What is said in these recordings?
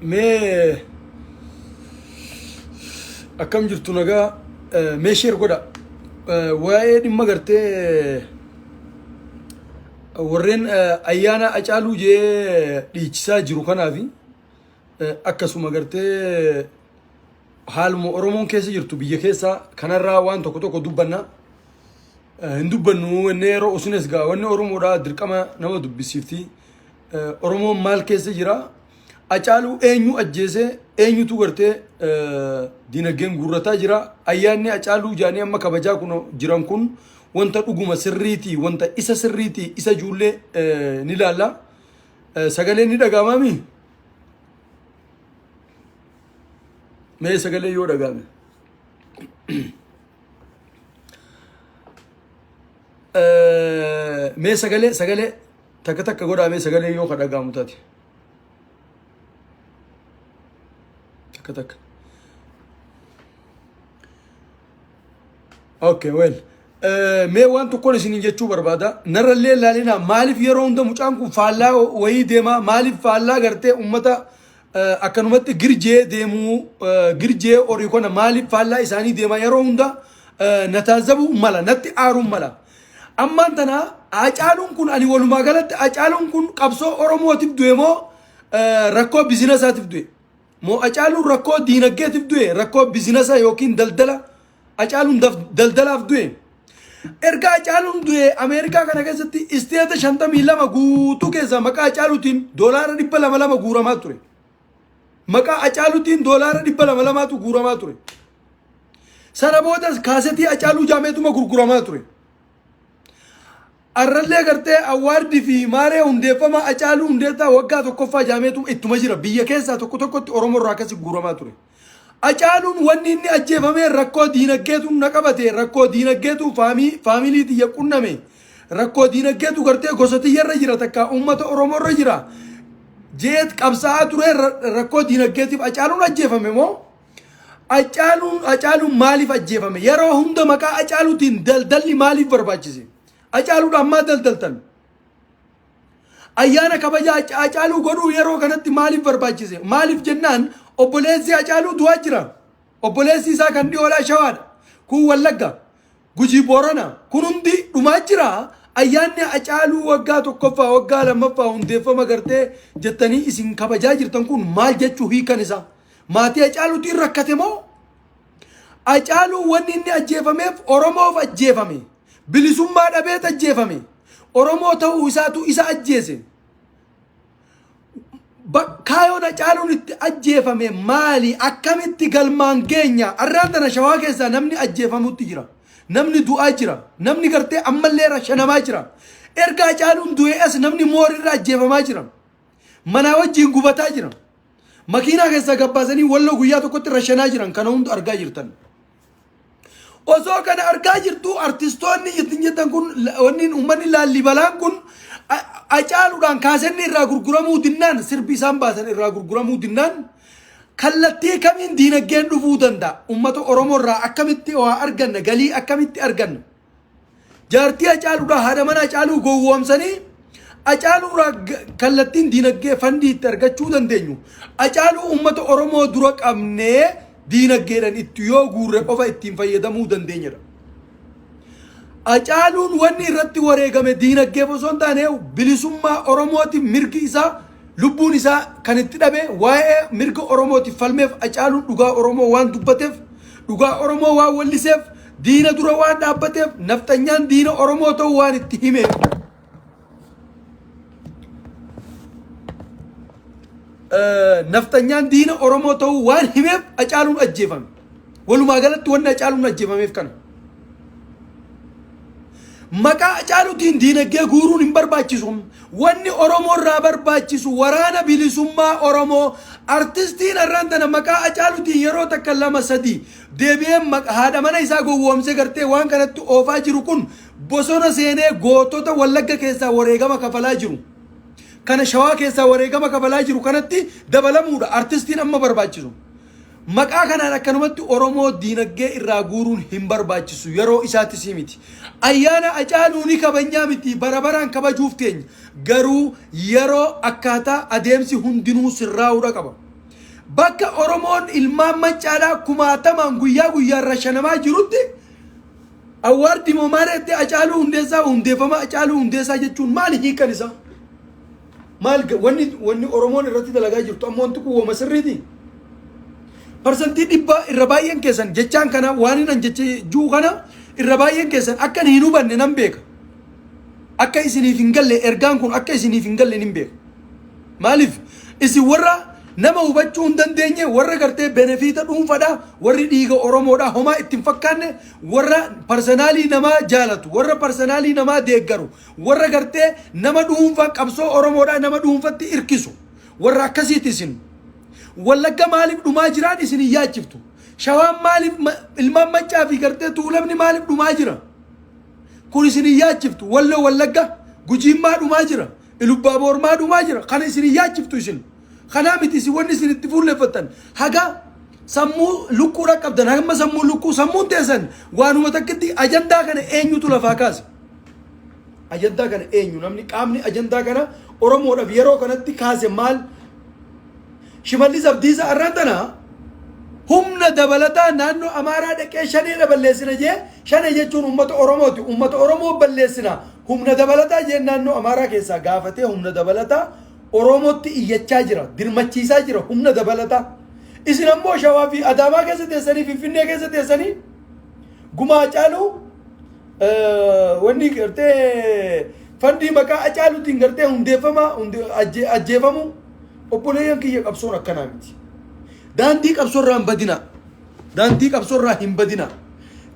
Mee akkam jirtu nagaa mee sheer godha. Waa'ee dhimma gartee warreen ayyaana Hacaaluu jee dhiichisaa jiru kanaafi akkasuma gartee haaluma Oromoon keessa jirtu biyya keessa kanarraa waan tokko tokko dubbanna. Hin dubbannu inni yeroo usines gaa wanni Oromoodhaa dirqama nama dubbisiifti. Oromoon maal keessa jira? Hacaaluu eenyu ajjeese? Eenyutu gartee dinagdeen guurrataa jira? Ayyaanni Hacaaluu jaanii amma kabajaa kun jiran kun wanta dhuguma sirriitii wanta isa sirriitii isa ijoollee ni laalla. Sagaleen ni dhaga'amaami? Mee sagalee yoo dhaga'ame. Mee sagalee sagalee takka takka godhaa mee sagalee yoo ka dhaga'amu taate. Takka takka. Okay, well. Mee waan tokkoon isiniin jechuu barbaada. Narrallee ilaalinaa maaliif yeroo hunda mucaan kun faallaa wayii deema maaliif faallaa gartee uummata akkanumatti girjee deemuu girjee horii kana maaliif faallaa isaanii deema yeroo hunda na taazabuu mala natti aaruu mala. Ammaan tana Hacaaluun kun ani walumaa galatti Hacaaluun kun qabsoo Oromootiif du'e moo rakkoo biizinasaatiif du'e? Moo Hacaaluun rakkoo diinagdeetiif du'e rakkoo biizinasa yookiin daldala Hacaaluun daldalaaf du'e? Erga Hacaaluun du'e Ameerikaa kana keessatti isteeta 52 guutuu keessaa maqaa Hacaaluutiin doolaara 200 lama guuramaa ture. Maqaa Hacaaluutiin doolaara 200 lamaatu guuramaa ture. Sana boodas kaasetii Hacaaluu jaameetuma gurguramaa ture. Arrallee gartee awwaardii fi maaree hundeeffama Hacaaluu Hundeessaa waggaa tokkoffaa jaameetuma ittuma jira. Biyya keessaa tokko tokkotti Oromoo irraa akkasi guuramaa ture. Hacaaluun wanni inni ajjeefamee rakkoo diinaggeetu na qabate, rakkoo diinaggeetu faamilii tiyya qunname, rakkoo diinaggeetu gartee gosa tiyyarra jira takka uummata Oromoo irra jira. Jeet qabsaa'aa ture rakkoo diinaggeetiif Hacaaluun ajjeefame moo? Hacaaluun Hacaaluun maaliif ajjeefame? Yeroo hunda maqaa Hacaaluutiin daldalli maaliif barbaachise? Hacaaluudhaan maal daldaltan? Ayyaana kabaja Hacaaluu godhuu yeroo kanatti maaliif barbaachise? Maaliif jennaan obboleessi Hacaaluu du'aa jira. Obboleessi isaa kan dhiyoodhaa Shawaadha. Kun Wallagga. Gujii Boorana. Kun hundi dhumaa jira. Ayyaanni Hacaaluu waggaa tokkoffaa waggaa lammaffaa hundeeffama gartee jettanii isin kabajaa jirtan kun maal jechuu hiikan isaa? Maatii Hacaaluutiin rakkate moo? Hacaaluu wanni inni ajjeefameef Oromoof ajjeefame. Bilisummaa dhabeet ajjeefame. Oromoo ta'uu isaatu isa ajjeese. Kaayoon Hacaaluun itti ajjeefame maali? Akkamitti galmaan geenya? Arraan tana Shawaa keessaa namni ajjeefamutti jira. Namni du'aa jira. Namni gartee ammallee rashanamaa jira. Erga Hacaaluun du'ee as namni moorirra ajjeefamaa jira. Manaa wajjin gubataa jira. Makiinaa keessaa gabbaasanii walloo guyyaa tokkotti rashanaa jiran kana hunda argaa jirtan. Osoo kana argaa jirtu artistoonni ittiin jettan kun wanni uummanni laallibalaan kun Hacaaluudhaan kaasenni irraa gurguramuu dinnaan sirbi isaan baasan irraa gurguramuu dinnaan kallattii kamiin diinagdeen dhufuu danda'a? Uummata Oromoo irraa akkamitti waa arganna? Galii akkamitti arganna? Jaartii Hacaaluudhaa haadha mana Hacaaluu gowwoomsanii Hacaaluurraa kallattiin diinagdee fandii itti argachuu dandeenyu. Hacaaluu uummata Oromoo dura qabnee diinagdeedhaan itti yoo guurre qofa ittiin fayyadamuu dandeenyadha. Hacaaluun wanni irratti wareegame diinagdeef osoo hin taane bilisummaa Oromootiif mirgi isaa lubbuun isaa kan itti dhabe waa'ee mirga Oromootiif falmeef Hacaaluun dhugaa Oromoo waan dubbateef dhugaa Oromoo waan walliseef diina dura waan dhaabbateef nafxanyaan diina Oromoo ta'uu waan itti himeef. Nafxanyaan diina Oromoo ta'uu waan himeef Hacaaluun ajjeefame. Walumaa galatti wanni Hacaaluun ajjeefameef kana. Maqaa Hacaaluutiin diinagdee guuruun hin barbaachisu. Wanni Oromoo irraa barbaachisu waraana bilisummaa Oromoo artistiin har'aan tana maqaa Hacaaluutiin yeroo takka lama sadi deebi'ee haadha mana isaa gowwoomsee gartee waan kanatti oofaa jiru kun bosona seenee gootota Wallagga keessaa wareegama kafalaa jiru. Kana Shawaa keessaa wareegama kafalaa jiru kanatti dabalamuudha artistiin amma barbaachisu. Maqaa kanaan akkanumatti Oromoo diinagdee irraa guuruun hin barbaachisu, yeroo isaatis miti. Ayyaana Hacaaluu ni kabajnaa miti, bara baraan kabajuuf teenya. Garuu yeroo akkaataa adeemsi hundinuu sirraa'uudha qaba. Bakka Oromoon ilmaan maccaadhaa kumaatamaan guyyaa guyyaan rashanamaa jirutti awwaardi moo maal jettee Hacaaluu Hundeessaa, hundeeffama Hacaaluu Hundeessaa jechuun maali hiikan isaa? Maal wanni Oromoon irratti dalagaa jirtu ammoo wanti kun wooma sirriiti? 100% irra baay'een keessan jechaan kana waan hin jecha jiru kana irra baay'een keessan akka hin hubanne nan beeka. Akka isiniif hin galle, ergaan kun akka isiniif hin galle nan beeka. Maaliif isin warra nama hubachuu hin dandeenye, warra gartee benefit dhuunfadha, warri dhiiga Oromoodha homaa itti hin fakkaanne, warra personality namaa jaalatu, warra personality namaa deeggaru, warra gartee nama dhuunfaa qabsoo Oromoodha nama dhuunfatti irkisu, warra akkasiiti isin. Wallagga maaliif dhumaa jiraan isin hin yaachiftu. Shawaan maaliif, ilmaan Maccaa fi gartee Tuulamni maaliif dhumaa jira? Kun isin hin yaachiftu. Walloo, Wallagga, Gujiin maa dhumaa jira? Ilubbaaboor maa dhumaa jira? Kana isin hin yaachiftu isin. Kanaa miti isin wanni isin itti fuulleffattan. Haga sammuu lukkuudha qabdan, hamma sammuu lukkuu sammuun teessan waanuma takkitti. Ajandaa kana eenyutu lafaa kaase? Ajandaa kana eenyu, namni qaamni ajandaa kana Oromoodhaaf yeroo kanatti kaase maal? Shimallis Abdiisaa arraan tana humna dabalataa naannoo Amaaraa dhaqee shaneedha balleessina jee. Shane jechuun uummata Oromooti. Uummata Oromoo balleessina. Humna dabalataa jee naannoo Amaaraa keessaa gaafatee humna dabalataa Oromootti iyyachaa jira. Dirmachiisaa jira humna dabalataa. Isin ammoo Shawaa fi Adaamaa keessa teessanii, Finfinnee keessa teessanii, gumaa Hacaaluu wanni gartee fandii maqaa Hacaaluutiin gartee hundeeffama ajjeefamu. Obboleeyyan kiyya, qabsoon akkanaa miti. Daandii qabsoorraa hin badina. Daandii qabsoorraa hin badina.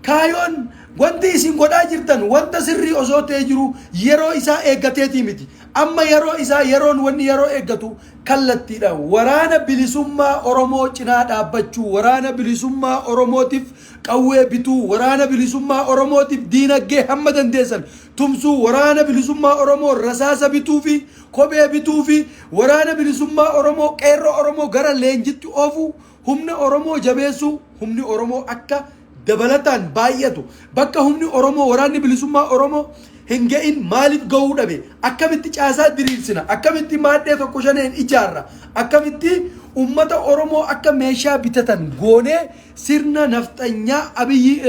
Kaayoon wanti isin godhaa jirtan wanta sirrii osoo ta'ee jiru yeroo isaa eeggateetii miti. Amma yeroo isaa, yeroon wanni yeroo eeggatu kallattiidha. Waraana Bilisummaa Oromoo cinaa dhaabbachuu, Waraana Bilisummaa Oromootiif qawwee bituu, Waraana Bilisummaa Oromootiif diinagdee hamma dandeessan tumsuu, Waraana Bilisummaa Oromoo rasaasa bituu fi kophee bituu fi Waraana Bilisummaa Oromoo, qeerroo Oromoo gara leenjitti oofuu, humna Oromoo jabeessuu, humni Oromoo akka dabalataan baay'atu, bakka humni Oromoo, Waraanni Bilisummaa Oromoo hin ga'in maaliif ga'uu dhabe? Akkamitti caasaa diriirsina? Akkamitti maadhee tokko shaneen ijaarra? Akkamitti ummata Oromoo akka meeshaa bitatan goonee sirna nafxanyaa Abiyyi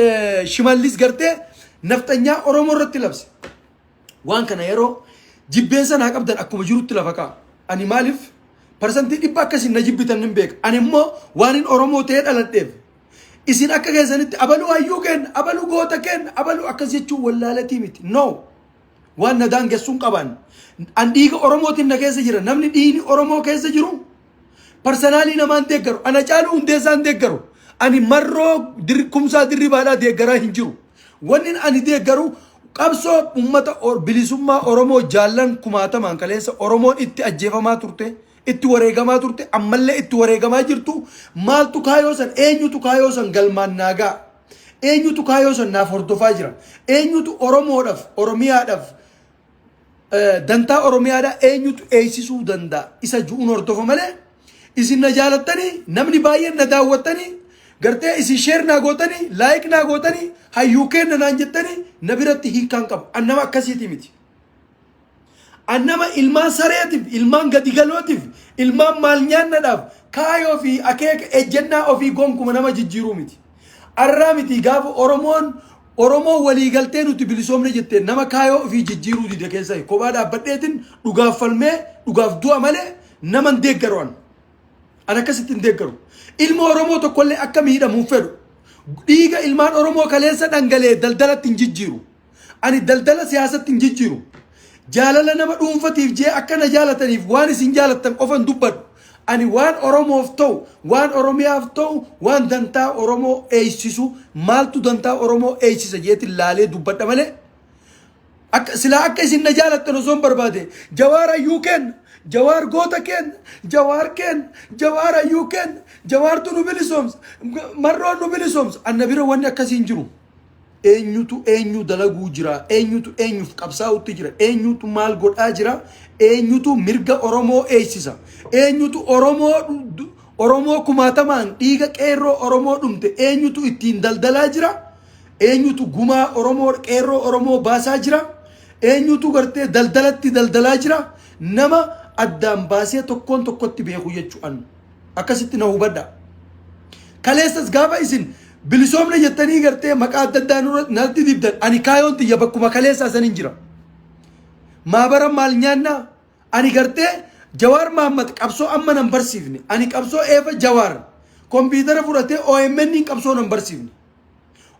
Shimallis gartee nafxanyaa Oromoo irratti labse? Waan kana yeroo jibbeensa naa qabdan akkuma jirutti lafa kaa'a. Ani maaliif 100% akkasiin na jibbitan hin beeka. Ani immoo waan hin Oromoo ta'ee dhaladheef isin akka keessanitti abaluu hayyuu kenna, abaluu goota kenna, abaluu akkas jechuun wallaalatii miti. No. Waan na daangessuun qaban. An dhiiga Oromootiin na keessa jira. Namni dhiigni Oromoo keessa jiru personality namaan deeggaru. Ana Caaluu Hundeessaan deeggaru. Ani Marroo Kumsaa Dirribaadhaa deeggaraa hin jiru. Wanni ani deeggaru qabsoo uummata bilisummaa Oromoo, jaallan kumaatamaan kaleessa Oromoon itti ajjeefamaa turte, itti wareegamaa turte, ammallee itti wareegamaa jirtu, maaltu kaayoo san, eenyutu kaayoo san galmaan naagaa? Eenyutu kaayoo san naaf hordofaa jira? Eenyutu Oromoodhaaf, Oromiyaadhaaf, dantaa Oromiyaadhaa eenyutu eegsisuu danda'a? Isa ju'uun hordofa malee isin na jaalattanii, namni baay'een na daawwattanii, gartee isin share naa gootanii, like naa gootanii, hayyuu kenna naan jettanii na biratti hiikkaan qabu. An nama akkasiiti miti. An nama ilmaan sareetiif, ilmaan gadigalootiif, ilmaan maal nyaannadhaaf kaayoo fi akeeka ejjennaa ofii gonkuma nama jijjiiruu miti. Arraa miti, gaafa Oromoon Oromoo waliigaltee nuti bilisoomne jettee nama kaayoo ofii jijjiiruu dide keessa kophaa dhaabbadheetiin dhugaaf falmee dhugaaf du'a malee nama hin deeggaru an. An akkasitti hin deeggaru. Ilma Oromoo tokkollee akka miidhamu hin fedhu. Dhiiga ilmaan Oromoo kaleessa dhangalee daldalatti hin jijjiiru. Ani daldala siyaasatti hin jijjiiru. Jaalala nama dhuunfatiif jee akka na jaalataniif waan isin jaalattan qofan dubbadhu. Ani waan Oromoof ta'u, waan Oromiyaaf ta'u, waan dantaa Oromoo eeysisu, maaltu dantaa Oromoo eeysisa jeetiin laalee dubbadha malee. Akka silaa akka isin na jaalattan osoo hin barbaade, Jawaar hayyuu kenna, Jawaar goota kenna, Jawaar kenna, Jawaar hayyuu kenna, Jawaartu nu bilisoomsa, Marroon nu bilisoomsa. Anna bira wanni akkasii hin jiru. Eenyutu eenyu dalaguu jira? Eenyutu eenyuuf qabsaa'utti jira? Eenyutu maal godhaa jira? Eenyutu mirga Oromoo eegsisa? Eenyutu Oromoo Oromoo kumaatamaan dhiiga qeerroo Oromoo dhumte eenyutu ittiin daldalaa jira? Eenyutu gumaa Oromoo qeerroo Oromoo baasaa jira? Eenyutu gartee daldalatti daldalaa jira? Nama addaan baasee tokkoon tokkotti beeku jechu'an. Akkasitti na hubadha. Kaleessas gaafa isin bilisoomne jettanii gartee maqaa adda addaa natti dibdan ani kaayoon tiyya bakkuma kaleessaa sanin jira. Maabara maal nyaannaa? Ani gartee Jawaar Mahaammad qabsoo amma nan barsiifne. Ani qabsoo eefa Jawaar kompiitara fudhatee OMN qabsoo nan barsiifne.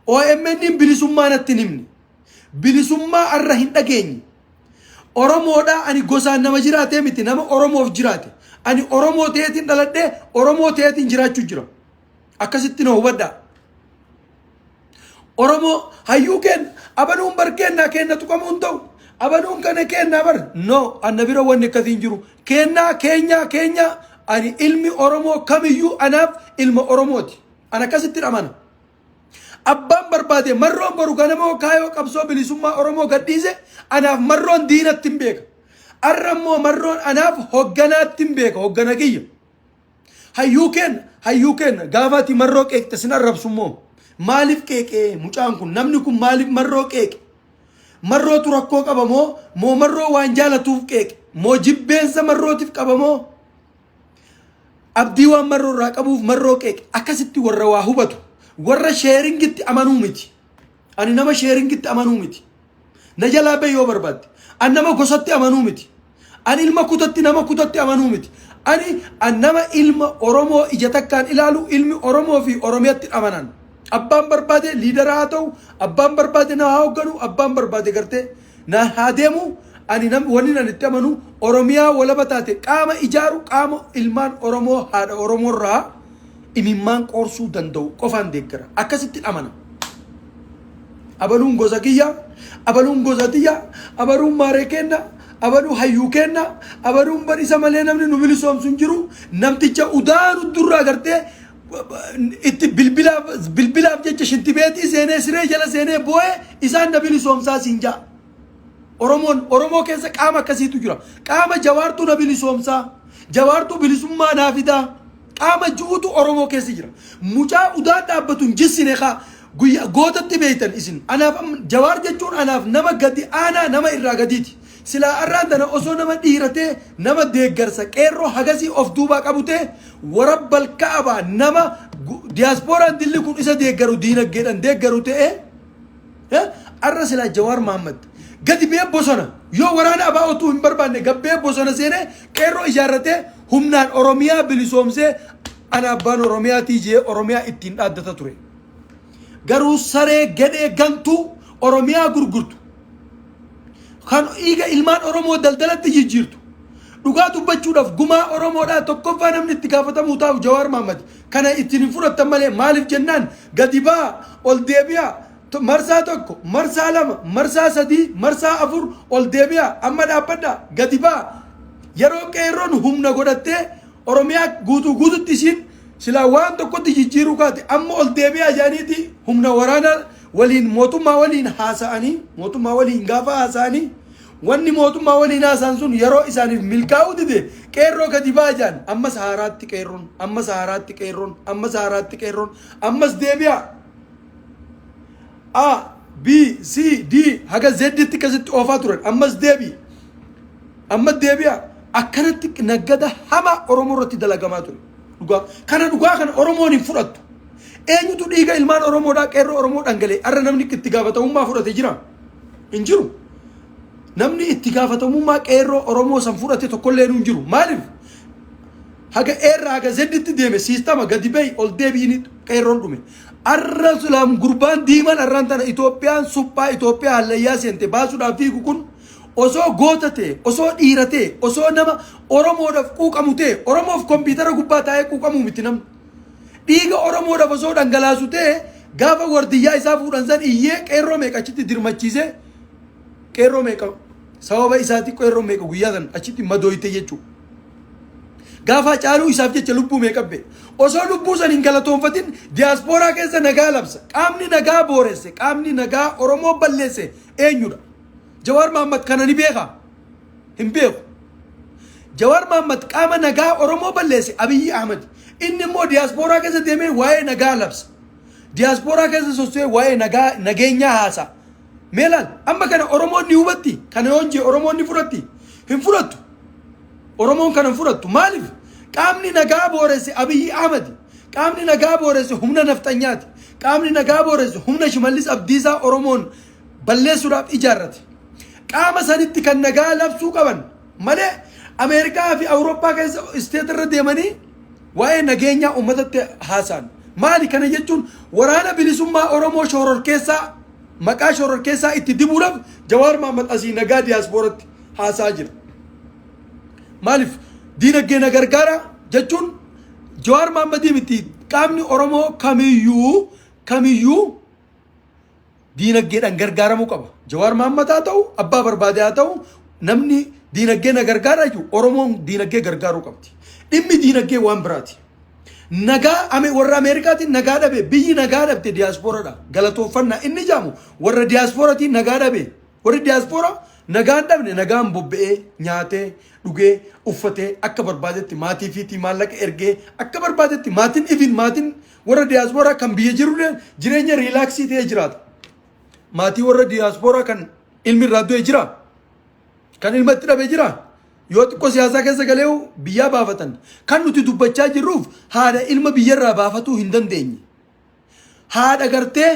OMN bilisummaa natti hin himne. Bilisummaa arra hin dhageenye. Oromoodhaa ani gosaan nama jiraatee miti nama Oromoof jiraate. Ani Oromoo ta'eetiin dhaladhee Oromoo ta'eetiin jiraachuu jira. Akkasitti na hubadhaa. Oromoo hayyuu kenna abaluun bar kennaa kenna tuqamuu hin ta'u. Abaluun kana kennaa bar no anna bira wanni akkasii hin jiru. Kennaa keenyaa keenyaa ani ilmi Oromoo kamiyyuu anaaf ilma Oromooti. Ana akkasitti amana. Abbaan barbaade marroon boru ganamoo kaayoo qabsoo bilisummaa Oromoo gadhiise anaaf marroon diinatti hin beeka. Arra immoo marroon anaaf hogganaatti hin beeka hoggana kiyya. Hayyuu kenna hayyuu kenna gaafa ati marroo qeeqxe sin arrabsu immoo maaliif qeeqee mucaan kun namni kun maaliif marroo qeeqe? Marrootu rakkoo qaba moo moo marroo waan jaalatuuf qeeqe moo jibbeensa marrootiif qaba moo abdii waan marroo irraa qabuuf marroo qeeqe akkasitti warra waa hubatu warra sheeringitti amanuu miti. Ani nama sheeringitti amanuu miti. Na jalaa bahi yoo barbaadde. Ani nama gosatti amanuu miti. Ani ilma kutatti nama kutatti amanuu miti. Ani an nama ilma Oromoo ija takkaan ilaalu ilmi Oromoo fi Oromiyatti amanan. Abbaan barbaade liidara haa ta'u, abbaan barbaade na haa hoogganu, abbaan barbaade gartee na haa deemu. Ani nam wanni ani itti amanu Oromiyaa walaba taate qaama ijaaru qaama ilmaan Oromoo haadha Oromoo irraa imimmaan qoorsuu danda'u qofaan deeggara. Akkasitti amana. Abaluun gosa kiyya, abaluun gosa tiyya, abaluun maaree kenna, abaluu hayyuu kenna, abaluun bar isa malee namni nu bilisoomsu hin jiru. Namticha udaanu durraa gartee itti bilbilaaf bilbilaaf jecha shintibeetii seenee siree jala seenee boo'ee isaan na bilisoomsaa siin ja'a. Oromoon Oromoo keessa qaama akkasiitu jira. Qaama jawaartuu na bilisoomsaa, jawaartuu bilisummaa naa fidaa. Qaama ji'utu Oromoo keessa jira. Mucaa udaan dhaabbatu hin jissine kaa guyyaa gootatti beektan isin. Anaaf jawaar jechuun anaaf nama gadi aanaa nama irraa gadiiti. Silaa arraan tana osoo nama dhiiratee nama deeggarsa qeerroo hagasii of duubaa qabu ta'e warabbal ka'abaa nama diyaaspooraan dilli kun isa deeggaru diinaggeedhaan deeggaru ta'e arra silaa Jawaar Mahaammad gadi bee bosona yoo waraana abaa otuu hin barbaanne gabbee bosona seenee qeerroo ijaarratee humnaan Oromiyaa bilisoomsee ana abbaan Oromiyaatii jee Oromiyaa ittiin dhaaddata ture. Garuu saree gadhee gantuu Oromiyaa gurgurtu kan dhiiga ilmaan Oromoo daldalatti jijjiirtu dhugaa dubbachuudhaaf gumaa Oromoodhaa tokkoffaa namni itti gaafatamuu taa'u Jawaar Mahaammad kana ittiin hin fudhattan malee maaliif jennaan gadi baa ol deebi'aa marsaa tokko marsaa lama marsaa sadii marsaa afur ol deebi'aa amma dhaabbadhaa gadi baa yeroo qeerroon humna godhattee Oromiyaa guutuu guututti isiin silaa waan tokkotti jijjiiruu kaate amma ol deebi'aa jedhaniiti humna waraanaa waliin mootummaa waliin haasa'anii mootummaa waliin gaafa haasa'anii wanni mootummaa waliin haasa'an sun yeroo isaaniif milkaa'uu dide qeerroo gadi baa jedhan ammas haaraatti qeerroon ammas haaraatti qeerroon ammas haaraatti qeerroon ammas deebi'aa A B C D haga Z tti akkasitti oofaa turan ammas deebi'i amma deebi'a akkanatti naggada hamaa Oromoo irratti dalagamaa ture dhugaa kana dhugaa kana Oromoon hin fudhattu eenyutu dhiiga ilmaan Oromoodhaa qeerroo Oromoo dhangalee arra namni itti gaafatamummaa fudhate jira hin jiru namni itti gaafatamummaa qeerroo Oromoo san fudhate tokkollee hin jiru maaliif haga eerraa haga zedditti deeme siistama gadi bahi ol deebi'ini qeerroon dhume arra sulaam gurbaan diimaan arraan tana Itoophiyaan suphaa Itoophiyaa hallayyaa seente baasuudhaaf fiigu kun osoo goota ta'e osoo dhiira ta'e osoo nama Oromoodhaaf quuqamu ta'e Oromoof kompiitara gubbaa taa'ee quuqamuu miti namni dhiiga Oromoodhaaf osoo dhangalaasu ta'e gaafa wardiyyaa isaa fuudhan san iyyee qeerroo meeqa achitti dirmachiise qeerroo meeqa sababa isaatti qeerroo meeqa guyyaa san achitti madooyte jechuudha. Gaafa Hacaaluu isaaf jecha lubbuu meeqa ba'e. Osoo lubbuu san hin galatoonfatin diyaaspooraa keessa nagaa labsa. Qaamni nagaa booresse, qaamni nagaa Oromoo balleesse eenyudha? Jawaar Mahaammad kana ni beekaa? Hin beeku. Jawaar Mahaammad qaama nagaa Oromoo balleesse Abiyyi Ahmad. Inni immoo diyaaspooraa keessa deemee waa'ee nagaa labsa. Diyaaspooraa keessa soso'ee waa'ee nagaa nageenyaa haasa'a. Mee laal, amma kana Oromoon ni hubatti? Kana yoon jee Oromoon ni fudhatti? Hin fudhattu. Oromoon kana hin fudhattu. Maaliif? Qaamni nagaa booresse Abiyyi Ahmadi. Qaamni nagaa booresse humna nafxanyaati. Qaamni nagaa booresse humna Shimallis Abdiisaa Oromoon balleessuudhaaf ijaarrate. Qaama sanitti kan nagaa labsuu qaban malee Ameerikaa fi Awurooppaa keessa isteet irra deemanii waa'ee nageenyaa uummatatti haasa'an. Maali kana jechuun? Waraana Bilisummaa Oromoo shororkeessaa, maqaa shororkeessaa itti dibuudhaaf Jawaar Mahaammad asii nagaa diyaaspooratti haasa'aa jira. Maaliif diinagdee na gargaara jechuun Jawaar Mahammadii miti, qaamni Oromoo kamiyyuu diinagdeedhaan gargaaramuu qaba. Jawaar Mahammad haa ta'u, abbaa barbaade haa ta'u, namni diinagdee na gargaara jechuun Oromoon diinagdee gargaaruu qabdi. Dhimmi diinagdee waan biraati. Nagaa warra Ameerikaatiin nagaa dhabe, biyyi nagaa dhabte diyaaspooradha. Galatoofannaa inni jaamu warra diyaaspooratiin nagaa dhabe. Warri diyaaspooraa nagaan dhabne, nagaan bobba'ee, nyaatee, dhugee, uffatee, akka barbaadetti maatii fiitii maallaqa ergee, akka barbaadetti maatiin ifin maatiin warra diyaaspooraa kan biyya jirullee jireenya relax ta'ee jiraata. Maatii warra diyaaspooraa kan ilmi irraa du'e jira. Kan ilma itti dhabe jira. Yoo xiqqoo siyaasaa keessa galee biyyaa baafatan. Kan nuti dubbachaa jirruuf haadha ilma biyyarraa baafatuu hin dandeenye. Haadha gartee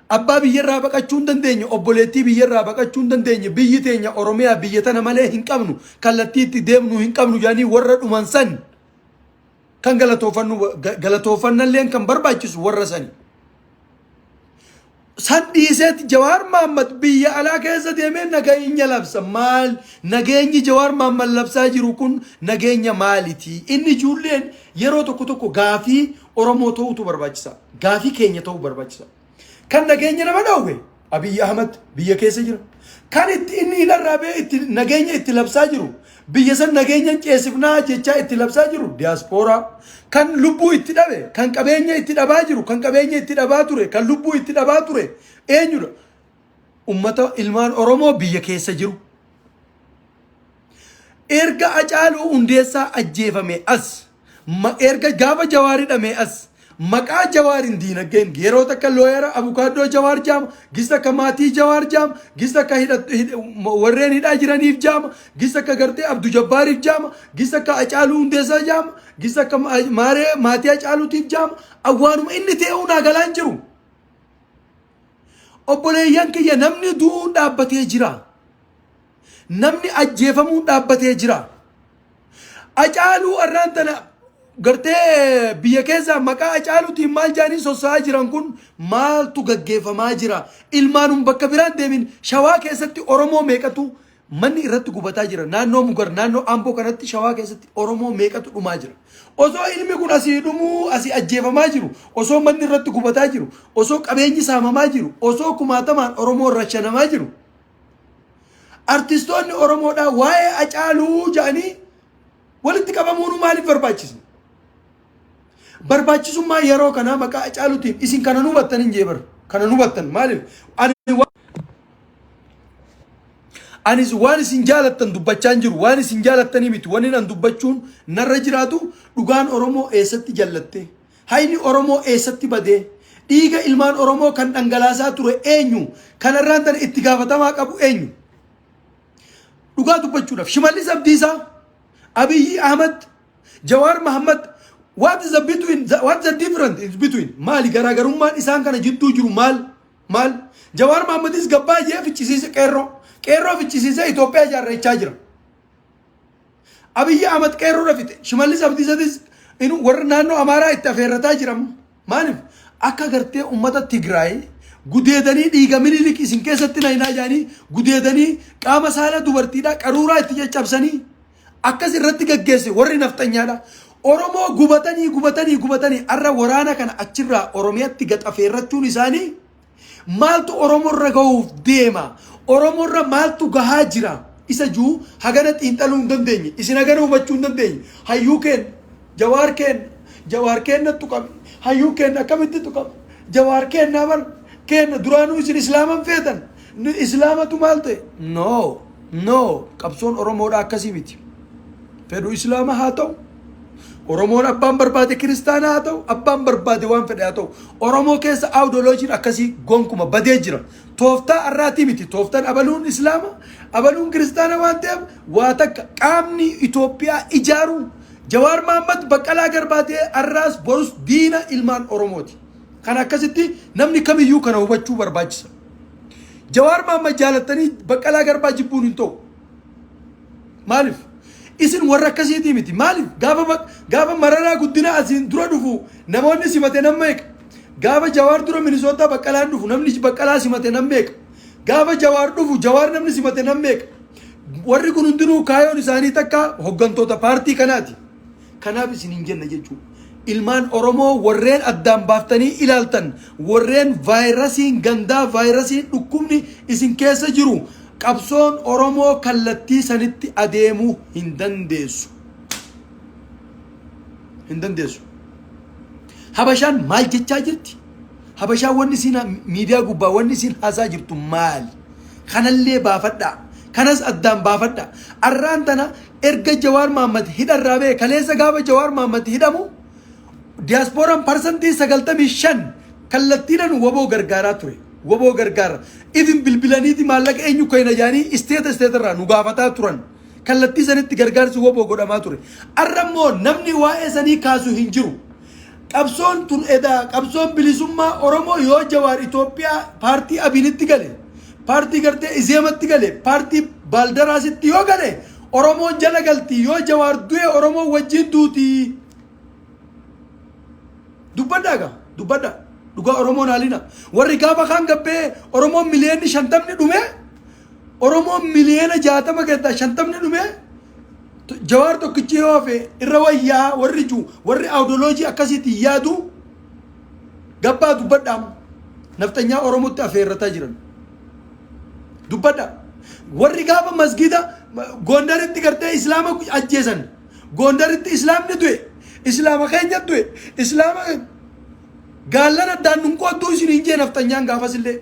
abbaa biyyarraa baqachuu hin dandeenye, obboleettii biyyarraa baqachuu hin dandeenye, biyyi teenya Oromiyaa, biyya tana malee hin qabnu, kallattii itti deemnu hin qabnu jedhanii warra dhuman san kan galatoofannu, galatoofannalleen kan barbaachisu warra sani. San dhiiseeti Jawaar Mahaammad biyya alaa keessa deemee nageenya labsa. Maal nageenyi Jawaar Mahaammad labsaa jiru kun? Nageenya maaliti? Inni ijoolleen yeroo tokko tokko gaafii Oromoo ta'utu barbaachisa. Gaafii keenya ta'uu barbaachisa. Kan nageenya nama dhoowwe Abiyyi Ahmad biyya keessa jira. Kan itti inni hidharraa ba'ee itti nageenya itti labsaa jiru, biyya san nageenya ceesifnaa jechaa itti labsaa jiru diyaaspooraa. Kan lubbuu itti dhabe, kan qabeenya itti dhabaa jiru, kan qabeenya itti dhabaa ture, kan lubbuu itti dhabaa ture eenyudha? Ummata ilmaan Oromoo biyya keessa jiru. Erga Hacaaluu Hundeessaa ajjeefame as, erga gaafa Jawaar hidhame as, maqaa Jawaariin diinagdeen yeroo takka lawyer abukaaddoo Jawaar jaama, gis takka maatii Jawaar jaama, gis takka warreen hidhaa jiraniif jaama, gis takka gartee Abdu Jabbaariif jaama, gis takka Hacaaluu Hundeessaa jaama, gis takka maaree maatii Hacaaluutiif jaama. Awwaanuma inni ta'uu naa galaan jiru. Obboleeyyan kiyya, namni du'uun dhaabbatee jira. Namni ajjeefamuun dhaabbatee jira. Hacaaluu arraan tana gartee biyya keessaa maqaa Hacaaluutiin maal jaanii sossa'aa jiran kun maaltu gaggeeffamaa jira? Ilmaanum bakka biraan deemin, Shawaa keessatti Oromoo meeqatu manni irratti gubataa jira? Naannoo Mugar, naannoo Amboo kanatti, Shawaa keessatti Oromoo meeqatu dhumaa jira? Osoo ilmi kun asii dhumuu, asii ajjeefamaa jiru, osoo manni irratti gubataa jiru, osoo qabeenyi saamamaa jiru, osoo kumaatamaan Oromoo rashanamaa jiru, artistoonni Oromoodhaa waa'ee Hacaaluu jedhanii walitti qabamuun maaliif barbaachisa? Barbaachisummaa yeroo kanaa maqaa Hacaaluutiin isin kana nu hubattan hin jee bara. Kana nu hubattan maaliif? Anis waan isin jaalattan dubbachaa hin jiru. Waan isin jaalattanii miti. Wanni an dubbachuun narra jiraatu dhugaan Oromoo eessatti jallatte? Hayni Oromoo eessatti badee? Dhiiga ilmaan Oromoo kan dhangalaasaa ture eenyu? Kanarraan tana itti gaafatamaa qabu eenyu? Dhugaa dubbachuudhaaf Shimallis Abdiisaa, Abiyyi Ahmad, Jawaar Mahammad, what is the between, what is the difference is between? Maali garaagarummaan isaan kana jidduu jiru? Maal maal? Jawaar Mahammadis gabbaa jee ficcisiise, qeerroo ficcisiisee Itoophiyaa ijaarrachaa jira. Abiyyi Ahmad qeerroo fixe. Shimallis Abdiisatis inu warra naannoo Amaaraa itti afeerrataa jira. Maaliif? Akka gartee uummata Tigraay gudeedanii, dhiiga Minilik isin keessatti naynaa jedhanii gudeedanii, qaama saala dubartiidhaa qaruuraa itti caccabsanii akkas irratti gaggeesse warri nafxanyaadha. Oromoo gubatanii gubatanii gubatanii arra waraana kana achirraa Oromiyaatti gaxafeerrachuun isaanii maaltu Oromoorra gahuuf deema? Oromoorra maaltu gahaa jira? Isa juu hagana xiinxaluu hin dandeenye. Isin hagana hubachuu hin dandeenye. Hayyuu keen, Jawaar keen, Jawaar keenna tuqame. Hayyuu keenna akkamitti tuqame? Jawaar keenna bar keenna, duraanuu isin islaaman feetan. Islaamatu maal ta'e? No, no, qabsoon Oromoodha akkasii miti. Fedhu islaama haa ta'u. Oromoon abbaan barbaade kiristaana haa ta'u, abbaan barbaade waan fedhe haa ta'u. Oromoo keessa aayidoloojiin akkasii gonkuma badee jira. Tooftaa arraatii miti. Tooftaan abaluun islaama, abaluun kiristaana waan ta'eef waa takka qaamni Itoophiyaa ijaaru Jawaar Mahaammad Baqqalaa Garbaa ta'ee arraas borus diina ilmaan Oromooti. Kana akkasitti namni kamiyyuu kana hubachuu barbaachisa. Jawaar Mahaammad jaalattanii Baqqalaa Garbaa jibbuun hin ta'u. Maaliif? Isin warra akkasiitii miti. Maaliif? Gaafa Mararaa Guddinaa asiin dura dhufu namoonni simate nan meeqa? Gaafa Jawaar dura Minisootaa Baqqalaan dhufu namni Baqqalaa simate nan meeqa? Gaafa Jawaar dhufu Jawaar namni simate nan meeqa? Warri kun hundinuu kaayoon isaanii takka hoggantoota paartii kanaati. Kanaaf isin hin jenne jechuudha. Ilmaan Oromoo warreen addaan baaftanii ilaaltan, warreen vaayirasiin gandaa, vaayirasiin dhukkubni isin keessa jiru, qabsoon Oromoo kallattii sanitti adeemuu hin dandeessu. Hin dandeessu. Habashaan maal jechaa jirti? Habashaan wanni isiin miidiyaa gubbaa wanni isiin haasaa jirtu maali? Kanallee baafadhaa. Kanas addaan baafadhaa. Arraan tana erga Jawaar Mahaammad hidharraa ba'e kaleessa gaafa Jawaar Mahaammad hidhamu diyaaspooraan 95% kallattiidhaan waboo gargaaraa ture. Waboo gargaara. Ifin bilbilaniiti maallaqa eenyu kenna jedhanii isteeta isteeta irraa nu gaafataa turan. Kallattii sanitti gargaarsi waboo godhamaa ture. Arra immoo namni waa'ee sanii kaasu hin jiru. Qabsoon tun edaa qabsoon bilisummaa Oromoo yoo Jawaar Itoophiyaa paartii Abinitti gale, paartii gartee Izeematti gale, paartii Baaldaraasitti yoo gale, Oromoon jala galti. Yoo Jawaar du'e Oromoon wajjin duuti. Dubbadhaa gaa, dubbadhaa. Dhugaa Oromoon haalina. Warri gaafa kaan gabbee Oromoon miliyoonni 50 dhume, Oromoon miliyoona 60 keessaa 50 dhume, Jawaar tokkichi yoo hafe irra wayyaa warri jiru warri aayidoloojii akkasiitiin yaadu gabbaa dubbadhaa nafxanyaa Oromootti afeerrataa jiran. Dubbadhaa. Warri gaafa masgida Gondaritti gartee Islaama ajjeesan Gondaritti Islaamni du'e Islaama keenya du'e Islaama gaallan addaan nun qoodduu isin hin jee nafxanyaan gaafas illee.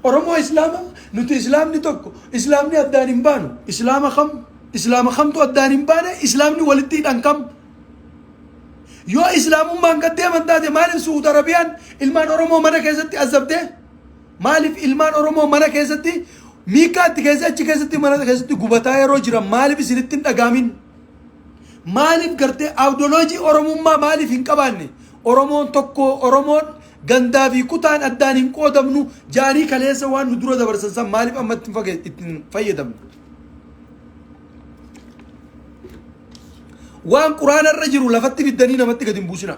Oromoo Islaama nuti Islaamni tokko Islaamni addaan hin baanu Islaama kam Islaama kamtu addaan hin baane Islaamni walitti hidhan kam yoo Islaamummaan gad deeman taate maaliif Su'uud Arabiyaan ilmaan Oromoo mana keessatti azabdee maaliif ilmaan Oromoo mana keessatti miikaatti keessa achi keessatti mana keessatti gubataa yeroo jiran maaliif isinitti hin dhagaamin maaliif gartee aayidoloojii Oromummaa maaliif hin qabaanne Oromoon tokko Oromoon gandaa fi kutaan addaan hin qoodamnu jaanii kaleessa waan nu dura dabarsan san maaliif amma ittiin fayyadamnu? Waan quraana irra jiru lafatti fiddanii namatti gadi hin buusina.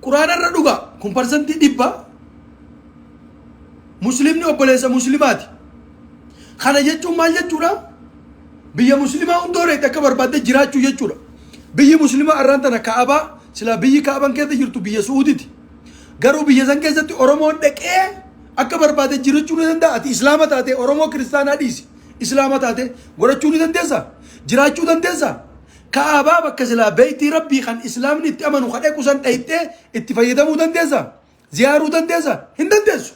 Quraana irra dhuga kun 100% muslimni obboleessa muslimaati. Kana jechuun maal jechuudha? Biyya muslimaa hundoo reete akka barbaadde jiraachuu jechuudha. Biyyi muslimaa arraan tana Ka'abaa silaa biyyi Ka'aban keessa jirtu biyya Su'uuditi. Garuu biyya san keessatti Oromoon dhaqee akka barbaade jiraachuu ni danda'a. Ati Islaama taate Oromoo kiristaanaa dhiisi. Islaama taate godhachuu ni dandeessa. Jiraachuu dandeessa. Ka'abaa bakka silaa beeytii Rabbii kan Islaamni itti amanu ka dhaqu san dhayxee itti fayyadamuu dandeessa. Ziyaaruu dandeessa. Hin dandeessu.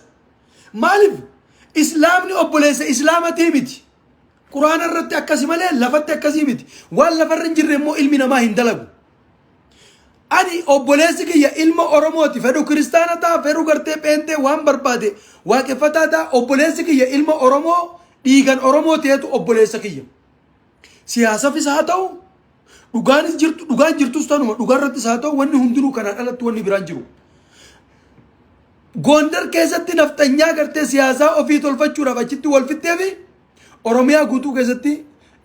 Maaliif? Islaamni obboleessa Islaamatii miti. Quraana irratti akkasi malee lafatti akkasii miti. Waan lafarra hin jirre immoo ilmi namaa hin dalagu. Ani obboleessi kiyya ilma Oromooti. Fedhu kiristaana ta'a, fedhu gartee pheenxee waan barbaade waaqeffataa ta'a. Obboleessi kiyya ilma Oromoo dhiigan Oromoo ta'etu obboleessa kiyya. Siyaasafis haa ta'u, dhugaanis jirtu, dhugaan jirtus tanuma dhugaa irrattis haa ta'u wanni hundinuu kanaan alatti wanni biraan jiru. Gondar keessatti nafxanyaa gartee siyaasaa ofii tolfachuudhaaf achitti wal fixxee fi Oromiyaa guutuu keessatti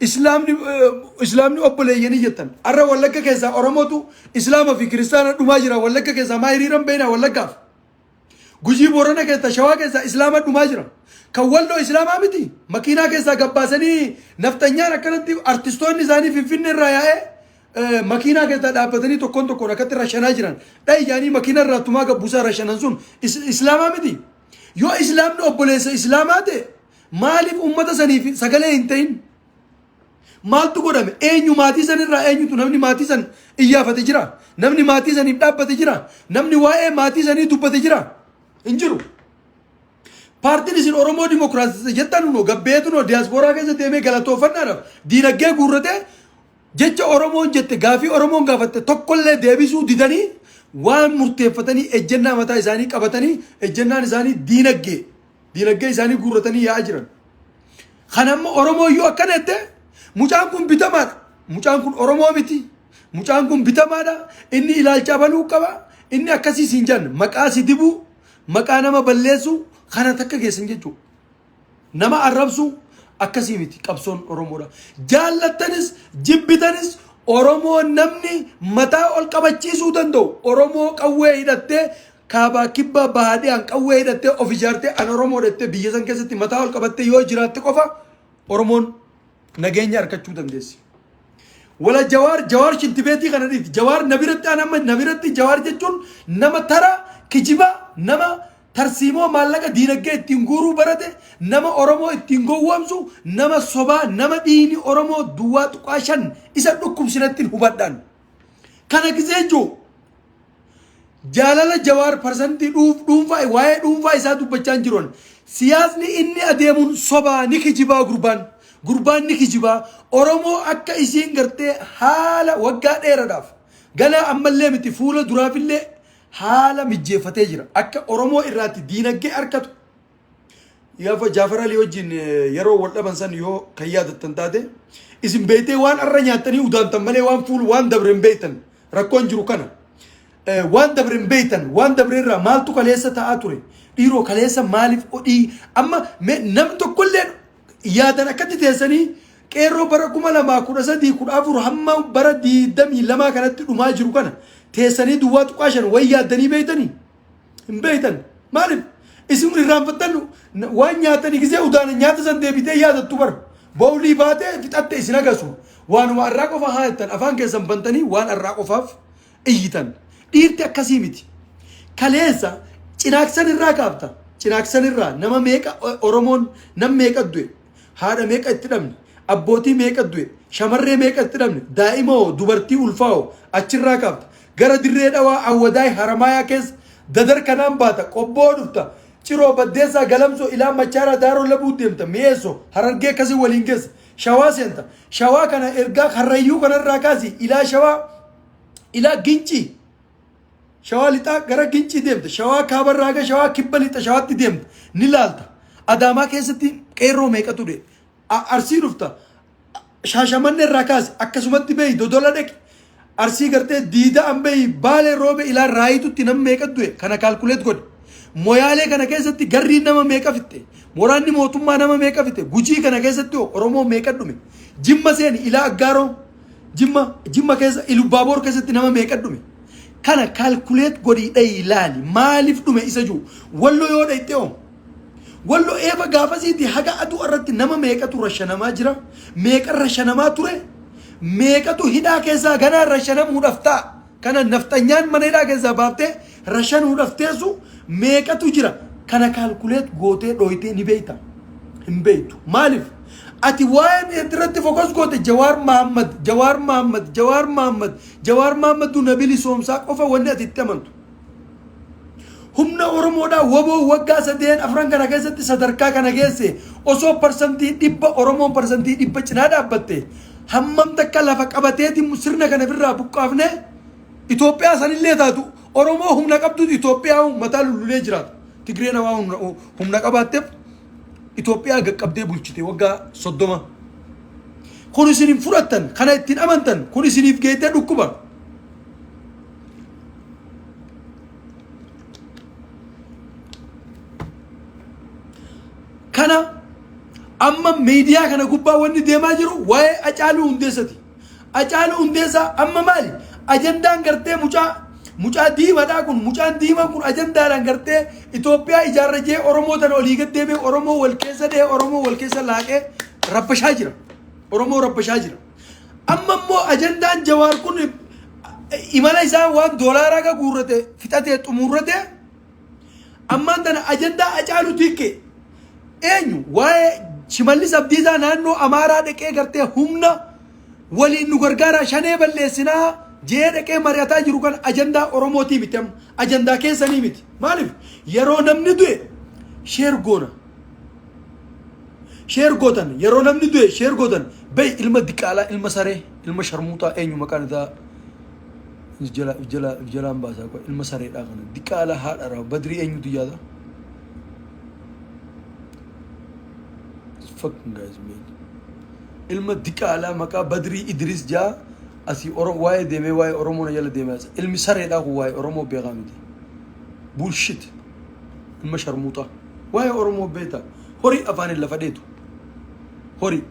islaamni obboleeyyanii jettan. Har'a Wallagga keessaa Oromootu islaama fi kiristaana dhumaa jira. Wallagga keessaa maa hiriiran beeknaa Wallaggaaf. Gujii Boorana keessaa Shawaa keessaa islaama dhumaa jira. Kan Walloo islaamaa miti. Makiinaa keessaa gabbaasanii nafxanyaan akkanatti artistoonni isaanii Finfinnee irraa yaa'ee makiinaa keessaa dhaabbatanii tokkoon tokkoon akkatti rashanaa jiran. Dha'i jaanii makiinaa irraa tumaa gabbuusaa rashanan sun islaamaa miti. Yoo islaamni obboleessa islaamaa ta'e maaliif uummata saniif sagalee hin ta'in? Maaltu godhame? Eenyu maatii sanirraa eenyutu namni maatii san iyyaafate jira? Namni maatii saniif dhaabbate jira? Namni waa'ee maatii sanii dubbate jira? Hin jiru. Paartiin isin Oromoo Dimokiraasii jettan noo gabbeetu noo diyaaspooraa keessa deemee galatoofannaadhaaf diinagdee guurratee Jecha Oromoon jette gaafii Oromoon gaafatte tokkollee deebisuu didanii waan murteeffatanii ejjennaa mataa isaanii qabatanii ejjennaan isaanii diinaggee diinaggee isaanii guurratanii yaa'aa jiran. Kan amma Oromoo yoo akkana jette mucaan kun bitamaadha. Mucaan kun Oromoo miti. Mucaan kun bitamaadha. Inni ilaalcha abaluu qaba. Inni akkasii siin jedhan maqaa si dibuu maqaa nama balleessuu kana takka geessan jechuudha. Nama arrabsuu akkasii miti qabsoon Oromoodha. Jaallattanis jibbitanis Oromoo namni mataa ol qabachiisuu danda'u Oromoo qawwee hidhattee kaabaa kibbaa bahaa dhiyaan qawwee hidhattee of ijaartee an Oromoo dhattee biyya san keessatti mataa ol qabattee yoo jiraatte qofa Oromoon nageenya argachuu dandeessi. Wala Jawaar Jawaar shintibeetii kana dhiiti. Jawaar na biratti an amma na biratti Jawaar jechuun nama tara kijiba nama tarsiimoo maallaqa diinagdee ittiin guuruu barate nama Oromoo ittiin gowwoomsu nama sobaa nama dhiigni Oromoo duwwaa tuqaa shan isa dhukkubsinatti hubadhaan. Kana gizee jiru jaalala Jawaar parsantii dhuunfaa waa'ee dhuunfaa isaa dubbachaa hin jiru. Siyaasni inni adeemuun sobaa ni kijibaa gurbaan. Gurbaan ni kijibaa. Oromoo akka isiin gartee haala waggaa dheeraadhaaf ganaa ammallee miti fuula duraafillee haala mijjeeffatee jira. Akka Oromoo irraatti diinagdee argatu. Gaafa Jaafar Alii wajjin yeroo wal dhaban san yoo kan yaadattan taate isin beektee waan arra nyaattanii udaantan malee waan fuul waan dabre hin beektan rakkoon jiru kana. Waan dabre hin beektan waan dabre irraa maaltu kaleessa ta'aa ture dhiiroo kaleessa maaliif odhii amma nam tokkollee yaadan akkatti teessanii qeerroo bara 2013 14 hamma bara 22 kanatti dhumaa jiru kana teessanii duwwaa tuqaa shan wayi yaaddanii beektanii hin beektan maaliif isin irraanfattan waan nyaatanii gisee udaana nyaata san deebitee yaadattu bara bowlii baatee fixatte isin agasu waanuma arraa qofa haa jettan afaan keessan bantanii waan arraa qofaaf iyyitan dhiirti akkasii miti kaleessa cinaaksan irraa kaafta cinaaksan irraa nama meeqa Oromoon nam meeqa du'e haadha meeqa itti dhabne abbootii meeqa du'e shamarree meeqa itti dhabne daa'ima hoo dubartii ulfaa'oo achirraa kaafta gara dirree dhawaa awwadaay haramaayaa keessa dadar kanaan baata qobboo dhufta ciroo baddeessaa galamsoo ilaa machaaraa daaroo labuu deemta mi'eessoo harargee akkasii waliin geessa shawaa seenta shawaa kana ergaa karrayyuu kanarraa kaasi ilaa shawaa ilaa gincii shawaa lixaa gara gincii deemta shawaa kaabarraa haga shawaa kibba lixa shawaatti deemta ni laalta adaamaa keessatti qeerroo meeqatu dhe arsii dhufta shaashamanne irraa kaasi akkasumatti beeyi dodola dhaqi arsii gartee diida an beeyi baalee roobe ilaa raayitutti nam meeqa du'e kana calculate godhe moyaalee kana keessatti garriin nama meeqa fixxe moraanni mootummaa nama meeqa fixe gujii kana keessatti hoo oromoo meeqa dhume jimma seeni ilaa aggaaroo jimma jimma keessa ilubbaaboor keessatti nama meeqa dhume kana calculate godhii dhayi ilaali maaliif dhume isa jiru wallo yoo dhayxe hoo Wallo eeba gaafasiiti haga aduu irratti nama meeqatu rashanamaa jira meeqa rashanamaa ture meeqatu hidhaa keessaa ganaa rashanamuudhaaf ta'a kana nafxanyaan mana hidhaa keessaa baaftee rashanuudhaaf teessu meeqatu jira kana calculate gootee dhooytee ni beeyta hin beeytu maaliif ati waa'een irratti focus goote Jawaar Mahammad Jawaar Mahammad Jawaar Mahammad Jawaar Mahammaduu nabili soomsaa qofa wanni ati itti amantu Humna Oromoodhaa waboo waggaa sadeen afran kana keessatti sadarkaa kana geesse osoo 100% Oromoon 100% cinaa dhaabbatte hammam takka lafa qabateeti sirna kana ofirraa buqqaafne Itoophiyaa sanillee taatu Oromoo humna qabdutu Itoophiyaa mataa lullulee jiraata. Tigreen waan humna qabaatteef Itoophiyaa gaqqabdee bulchite waggaa 30. Kun isin hin fudhattan kana ittiin amantan kun isiniif geettee dhukkuba. Kana amma miidiyaa kana gubbaa wanni deemaa jiru waa'ee Acaaluu Hundeessati. Acaaluu Hundeessaa amma maali? Ajandaan gartee mucaa mucaa diimaadhaa kun mucaan diimaan kun ajandaadhaan gartee Itoophiyaa ijaarra jee Oromoo tana olii gad deemee Oromoo wal keessa dhee Oromoo wal keessa laaqee rabbashaa jira. Oromoo rabbashaa jira. Amma immoo ajandaan Jawaar kun imala isaa waan doolaaraa ga guurrate fixatee xumurrate ammaan tana ajandaa Acaaluu tiikkee eenyu waa'ee Shimallis Abdiisaa naannoo Amaaraa dhaqee gartee humna waliin nu gargaaraa shanee balleessinaa jee dhaqee mari'ataa jiru kan ajandaa Oromootii miti amma ajandaa keessanii miti maaliif yeroo namni du'e share goona. Sheer gootan yeroo namni du'e sheer gootan bayi ilma diqaalaa ilma saree ilma sharmuuxaa eenyu maqaan isaa jala jala jalaan baasaa qoy ilma sareedhaa kana diqaalaa haadha raa badrii eenyutu yaada fucking guys man ilma diqaalaa maqaa badrii idris jaa asii oro waa'ee deemee waa'ee oromoo na jala deemee ilmi sareedhaa kun waa'ee oromoo beekaa miti bullshit ilma sharmuuxaa waa'ee oromoo beektaa horii afaaniin lafa dheetu horii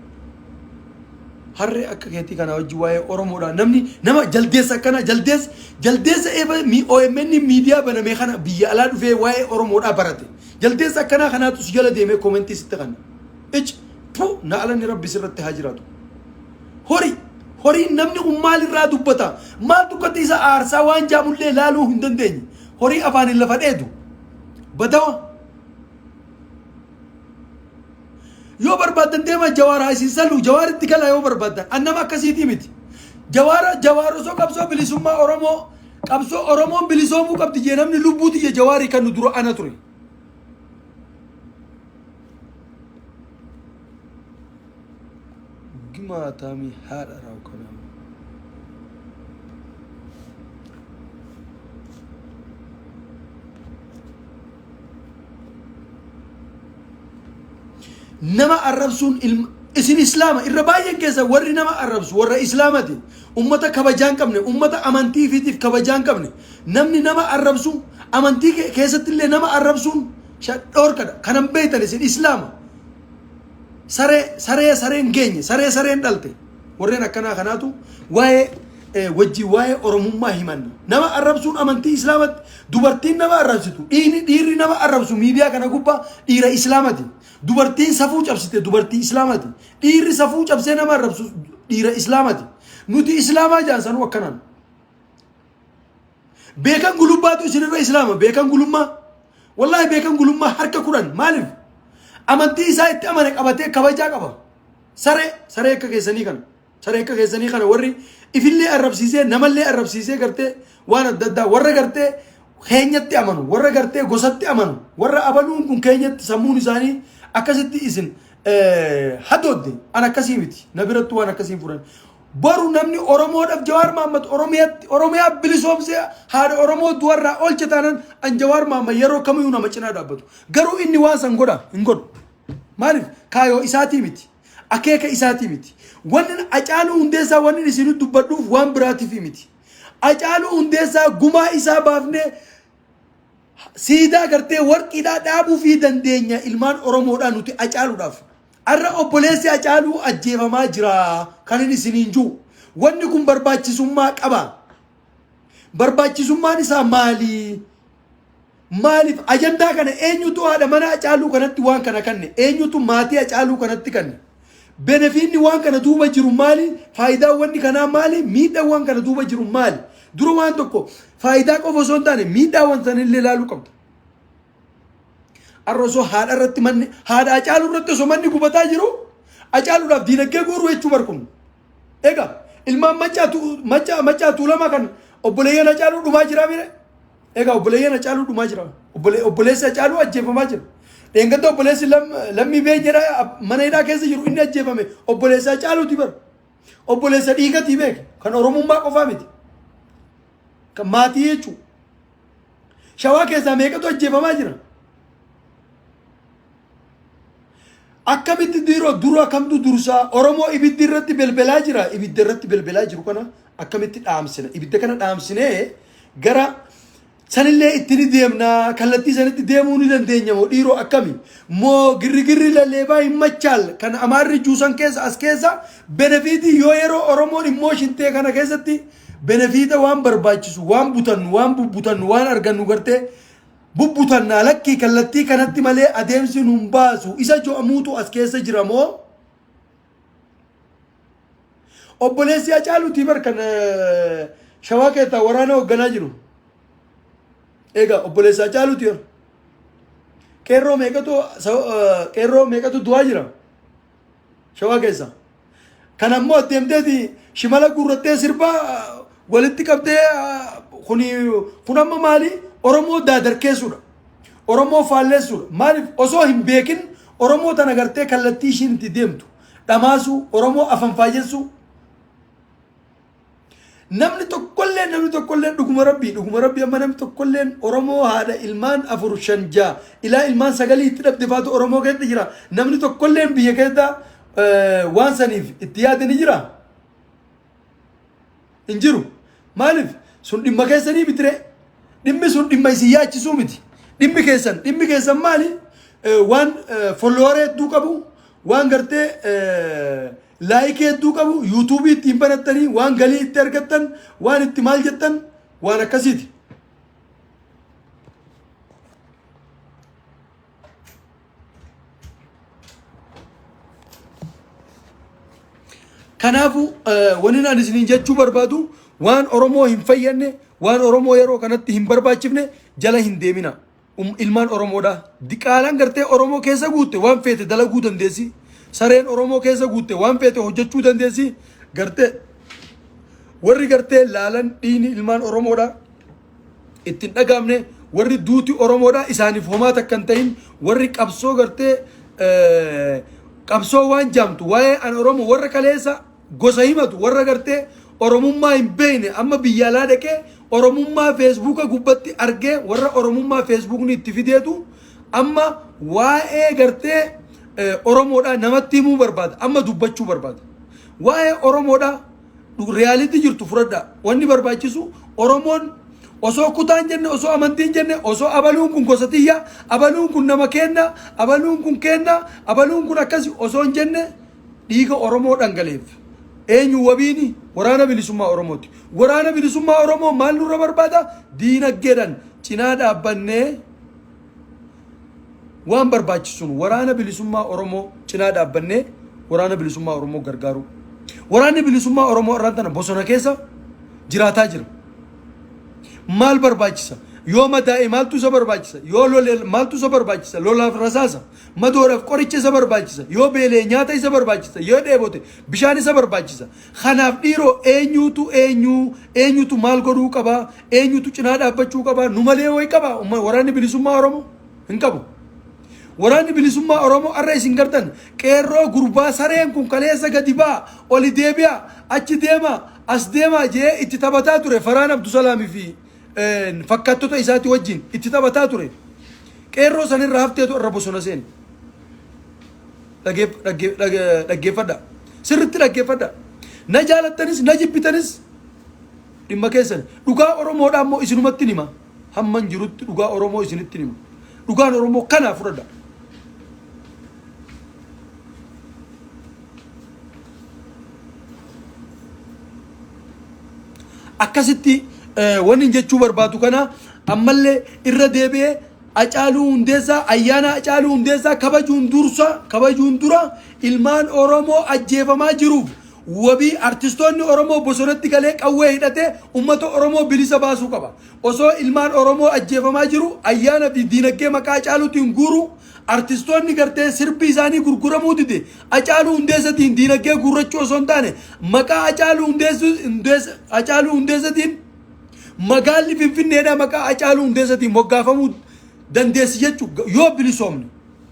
harree akka keetii kanaa wajjin waa'ee oromoodha namni nama jaldeessa akkanaa jaldeessa jaldeessa eeba mi OMN miidiyaa banamee kana biyya alaa dhufee waa'ee oromoodhaa barate jaldeessa akkanaa kanaatu si jala deemee koomentii sitti kanna ic pu na alanni rabbi sirratti haa jiraatu horii horiin namni kun maalirraa dubbata maal dukkatti isa aarsaa waan jaamullee laaluu hin dandeenye horii afaaniin lafa dheedu badawa Yoo barbaaddan deema jawaar haa isin sallu jawaaritti galaa yoo barbaaddan an nama akkasiitii miti. Jawaara jawaar osoo qabsoo bilisummaa Oromoo qabsoo Oromoon bilisoomuu qabdi jee namni lubbuu tiyya jawaarii kan nu dura ana ture. Gimaataamii haadha raaww kanaa. Nama arrabsuun ilma isin islaama irra baay'een keessa warri nama arrabsu warra islaamati ummata kabajaa hin qabne ummata amantii ifiitiif kabajaa hin qabne namni nama arrabsu amantii keessatti illee nama arrabsuun dhoorkadha kanan beektan isin islaama saree saree sareen geenye saree sareen dhalte warreen akkanaa kanaatu waa'ee wajjin waa'ee oromummaa himanna nama arrabsuun amantii islaamatti dubartiin nama arrabsitu dhiirri dhiirri nama arrabsu miidiyaa kana gubbaa dhiira islaamati dubartiin safuu cabsite dubartii islaamati dhiirri safuu cabsee nama arrabsu dhiira islaamati nuti islaamaa jaan sanuu akkanaan Beekan gulubbaatu isinirra islaama. Beekan gulummaa. Wallaahi beekan gulummaa harka kudhan. Maaliif? Amantii isaa itti amane qabatee kabajaa qaba. Saree saree akka keessanii kana. Saree akka keessanii kana warri ifillee arrabsiisee namallee arrabsiisee gartee waan adda addaa warra gartee keenyatti amanu warra gartee gosatti amanu warra abaluun kun keenyatti sammuun isaanii akkasitti isin hadoodde an akkasii miti na biratti waan akkasii hin fudhan Boru namni Oromoodhaf Jawaar Mahaammad Oromiyatti Oromiyaa bilisoomsee haadha Oromoo du'arraa oolche taanan an Jawaar Mahaammad yeroo kamiyyuu nama cinaa dhaabbatu. Garuu inni waan san godha hin godhu. Maaliif kaayoo isaatii miti. Akeeka isaatii miti. Wanni Acaaluu Hundeessaa wanni isin dubbadhuuf waan biraatiif miti. Acaaluu Hundeessaa gumaa isaa baafnee Siidaa gartee warqiidhaa dhaabuufii dandeenya ilmaan Oromoodhaa nuti Acaaluudhaaf. Arra obboleessi Acaaluu ajjeefamaa jira kan inni isiniin jiru. Wanni kun barbaachisummaa qaba. Barbaachisummaan isaa maali? Maaliif ajandaa kana eenyutu haadha mana Acaaluu kanatti waan kana kanne? Eenyutu maatii Acaaluu kanatti kanne? Benefiinni waan kana duuba jiru maali? Faayidaan wanni kanaa maali? Miidhaan waan kana duuba jiru maali? Dura waan tokko faayidaa qofa osoo hin taane miidhaa waan sanillee ilaaluu qabda. Har'a osoo haadha irratti manni haadha Hacaaluu irratti osoo manni gubataa jiru Hacaaluudhaaf diinagdee guuruu jechuu bar kun. Egaa ilmaan maccaa maccaa maccaa tuulamaa kan obboleeyyan Hacaaluu dhumaa jiraa mire? Egaa obboleeyyan Hacaaluu dhumaa jira. Obboleessi Hacaaluu ajjeefamaa jira. Dheengadda obboleessi lammii beenyadha mana hidhaa keessa jiru inni ajjeefame obboleessa Hacaaluuti bara. Obboleessa dhiigatii beeki. Kan Oromummaa qofaa miti. Kan maatii jechuudha. Shawaa keessaa meeqatu ajjeefamaa jira? Akkamitti diiroo dura kamtu dursaa Oromoo ibiddi irratti belbelaa jira ibidda irratti belbelaa jiru kana akkamitti dhaamsina ibidda kana dhaamsinee gara sanillee itti ni deemna kallattii sanitti deemuu ni dandeenya moo dhiiroo akkami moo girrigirri lalleebaa hin machaal kan amaarri juusan keessa as keessa benefiitii yoo yeroo Oromoon immooshin ta'e kana keessatti benefiita waan barbaachisu waan butannu waan bubbutannu waan argannu gartee Bubbutannaa lakkii kallattii kanatti malee adeemsi nun baasu isa jo'amuutu as keessa jira moo? Obboleessi Hacaaluutii bar kan shawaa keessaa waraana hoogganaa jiru. Egaa obboleessi Hacaaluutii bar. Qeerroo meeqatu qeerroo meeqatu du'aa jira shawaa keessa. Kan ammoo deemteeti shimala guurrattee sirba walitti qabdee kuni kun amma maali? Oromoo daadarkeessuudha. Oromoo faalleessuudha. Maaliif osoo hin beekin Oromoo tana gartee kallattii ishiin itti deemtu dhamaasuu, Oromoo afanfaajessuu. Namni tokkolleen, namni tokkolleen, dhuguma rabbii, dhuguma rabbii, amma namni tokkolleen Oromoo haadha ilmaan afur, shan, ja'a ilaa ilmaan sagalii itti dhabde faatu Oromoo keessa jira. Namni tokkolleen biyya keessa waan saniif itti yaade ni jira? Hin jiru. Maaliif? Sun dhimma keessanii mitire. Dhimmi sun dhimma isin yaachisuu miti. Dhimmi keessan maali? Waan follower hedduu qabu, waan gartee like hedduu qabu, YouTube ittiin banattanii waan galii itti argattan, waan itti maal jettan, waan akkasiiti. Kanaafuu wanni ani isiniin jechuu barbaadu, waan Oromoo hin fayyadne, waan Oromoo yeroo kanatti hin barbaachifne jala hin deemina. Ilmaan Oromoodha. Diqaalaan gartee Oromoo keessa guutte waan feete dalaguu dandeessi. Sareen Oromoo keessa guutte waan feete hojjechuu dandeessi. Gartee warri gartee laalan dhiini ilmaan Oromoodha. Ittiin dhagaamne, warri duuti Oromoodha isaaniif homaa takka hin ta'in, warri qabsoo gartee qabsoo waan jaamtu, waa'ee an Oromoo warra kaleessa gosa himatu, warra gartee Oromummaa hin beekne, amma biyya alaa dhaqee Oromummaa Facebooka gubbatti argee, warra Oromummaa Facebookni itti fideetu amma waa'ee gartee Oromoodha namatti himuu barbaada, amma dubbachuu barbaada. Waa'ee Oromoodha reality jirtu fudhadha. Wanni barbaachisu, Oromoon osoo kutaan jenne, osoo amantiin jenne, osoo abaluun kun gosa tiyya, abaluun kun nama kenna, abaluun kun kenna, abaluun kun akkasi osoo hin jenne, dhiiga Oromoo dhangaleef eenyu wabiini? Waraana Bilisummaa Oromooti. Waraana Bilisummaa Oromoo maal nurra barbaada? Diinaggeedhaan cinaa dhaabbannee, waan barbaachisuun Waraana Bilisummaa Oromoo cinaa dhaabbannee Waraana Bilisummaa Oromoo gargaaru. Waraanni Bilisummaa Oromoo irraan tana bosona keessa jiraataa jira. Maal barbaachisa? Yoo madaa'e maaltu isa barbaachisa? Yoo lole maaltu isa barbaachisa? Lolaaf rasaasa. Madoodhaaf qoricha isa barbaachisa. Yoo beelee nyaata isa barbaachisa. Yoo dheebote bishaan isa barbaachisa. Kanaaf dhiiroo, eenyutu eenyu eenyutu maal godhuu qaba? Eenyutu cinaa dhaabbachuu qaba? Nu malee wayi qaba? Waraanni Bilisummaa Oromoo hin qabu. Waraanni Bilisummaa Oromoo arra isin gartan qeerroo gurbaa sareen kun kaleessa gadi ba'a, oli deebi'a, achi deema, as deema jee itti taphataa ture, Faraan Abdusalaamii fi fakkaattota isaatii wajjin itti taphataa ture. Qeerroo sanirra hafteetu irra bosona seene. Dhaggeeffadha. Sirritti dhaggeeffadha. Na jaalattanis na jibbitanis dhimma keessan. Dhugaa Oromoodhaa immoo isinumatti hima. Hamman jirutti dhugaa Oromoo isinitti hima. Dhugaan Oromoo kanaa fudhadha. Akkasitti wanni jechuu barbaadu kana, ammallee irra deebi'ee, Acaaluu Hundeessaa, ayyaana Acaaluu Hundeessaa kabajuun dursa, kabajuun dura, ilmaan Oromoo ajjeefamaa jiruuf wabii artistoonni Oromoo bosonatti galee qawwee hidhatee ummata Oromoo bilisa baasuu qaba. Osoo ilmaan Oromoo ajjeefamaa jiru ayyaana fi diinagdee maqaa Acaaluutiin guuru, artistoonni gartee sirbi isaanii gurguramuu dide Acaaluu Hundeessatiin diinagdee guurrachuu osoo hin taane, maqaa Acaaluu Hundeessatiin magaalli Finfinneedhaa maqaa Acaaluu Hundeessatiin moggaafamuu dandeessi jechuudha yoo bilisoomne,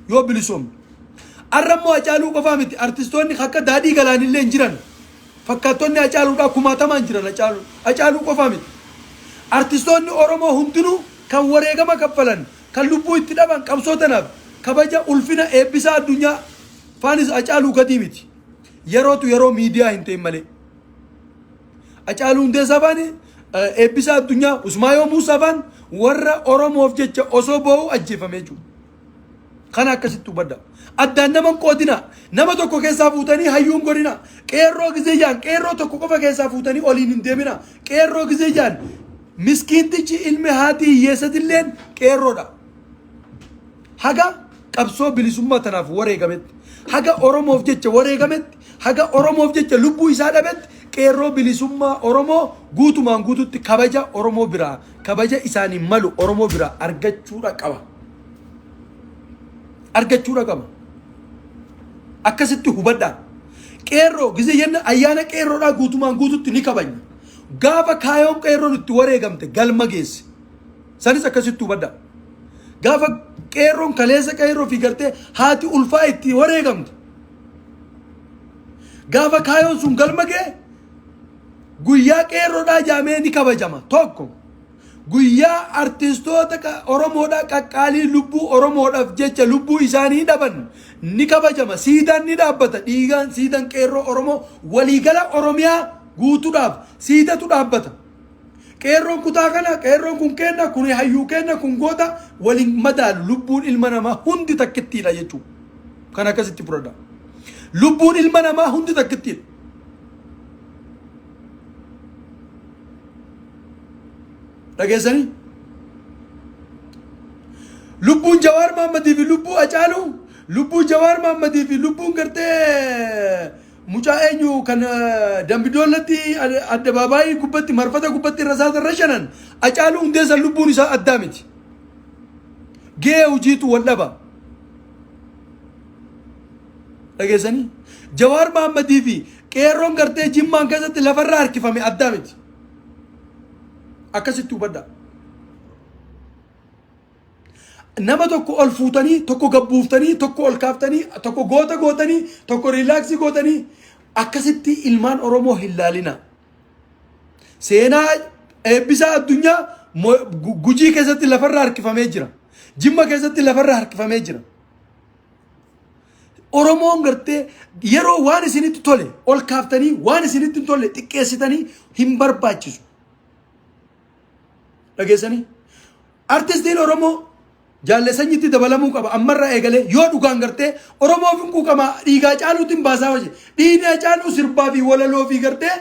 yoo bilisoomne. Arra immoo Acaaluu qofaa miti, artistoonni akka Daadhii Galaanillee hin jiran. Fakkaattonni Acaaluudhaa kumaatamaan jiran. Acaaluu qofaa miti. Artistoonni Oromoo hundinuu kan wareegama kaffalan, kan lubbuu itti dhaban, qabsoo tanaaf kabaja, ulfina Eebbisaa Addunyaa faanis Acaaluu gadii miti. Yerootu yeroo miidiyaa hin ta'in malee. Acaaluu Hundeessaa faani, Eebbisaa Addunyaa, Usmaayoo Muusaa faan warra Oromoof jecha osoo boo'u ajjeefamee jiru. Kana akkasitti hubadha. Addaan nama hin qoodina. Nama tokko keessaa fuutanii hayyuu hin godhina. Qeerroo gizee jaan qeerroo tokko qofa keessaa fuutanii oliin hin deemina. Qeerroo gizee jaan miskiintichi ilmi haati hiyyeessatilleen qeerroodha. Haga qabsoo bilisummaa tanaaf wareegametti, haga Oromoof jecha wareegametti, haga Oromoof jecha lubbuu isaa dhabetti, qeerroo bilisummaa Oromoo guutumaan guututti kabaja Oromoo biraa, kabaja isaanii malu Oromoo biraa argachuudha qaba. Argachuudha qaba. Akkasitti hubadhaa. Qeerroo gizee jenna, ayyaana qeerroodhaa guutumaan guututti ni kabajna. Gaafa kaayoon qeerroon itti wareegamte galma geesse. Sanis akkasitti hubadhaa. Gaafa Qeerroon kaleessa qeerroo fi gartee haati ulfaa itti wareegamte. Gaafa kaayoon sun galma ga'e guyyaa qeerroodhaa jaamee ni kabajama. Tokko guyyaa artistoota Oromoodhaa qaqqaalii lubbuu Oromoodhaaf jecha lubbuu isaanii dhaban ni kabajama. Siidaan ni dhaabbata. Dhiigaan siidaan qeerroo Oromoo waliigala Oromiyaa guutuudhaaf siidatu dhaabbata. Qeerroon kutaa kana, qeerroon kun kenna, kun hayyuu kenna, kun goota waliin madaalu. Lubbuun ilma namaa hundi takkittiidha jechuudha. Kan akkasitti fudhadha. Lubbuun ilma namaa hundi takkittiidha. Dhageessanii? Lubbuun Jawaar Mahammadii fi lubbuu Hacaaluu, lubbuu Jawaar Mahammadii fi lubbuun gartee mucaa eenyu kan Dambidoollatti addabaabaayii gubbatti marfata gubbatti rasaasa rashanan Hacaaluu Hundeessan lubbuun isaa addaa miti. Gahee hojiitu wal dhaba. Dhageessanii? Jawaar Mahammadii fi qeerroon gartee Jimmaan keessatti lafarra harkifame addaa miti. Akkasitti hubadhaa. Nama tokko ol fuutanii, tokko gabbuuftanii, tokko ol kaaftanii, tokko goota gootanii, tokko relax gootanii akkasitti ilmaan Oromoo hin laalina. Seenaa Eebbisaa Addunyaa Gujii keessatti lafarra harkifamee jira. Jimma keessatti lafarra harkifamee jira. Oromoon gartee yeroo waan isinitti tole ol kaaftanii waan isinitti hin tolle xiqqeessitanii hin barbaachisu. Dhageessanii? Artistiin Oromoo Jaalle Sanyitti dabalamuu qaba ammarraa eegalee yoo dhugaan gartee Oromoof hin quuqama dhiigaa caaluutiin baasaa hojii. Dhiigni Hacaaluu sirbaa fi walaloo fi gartee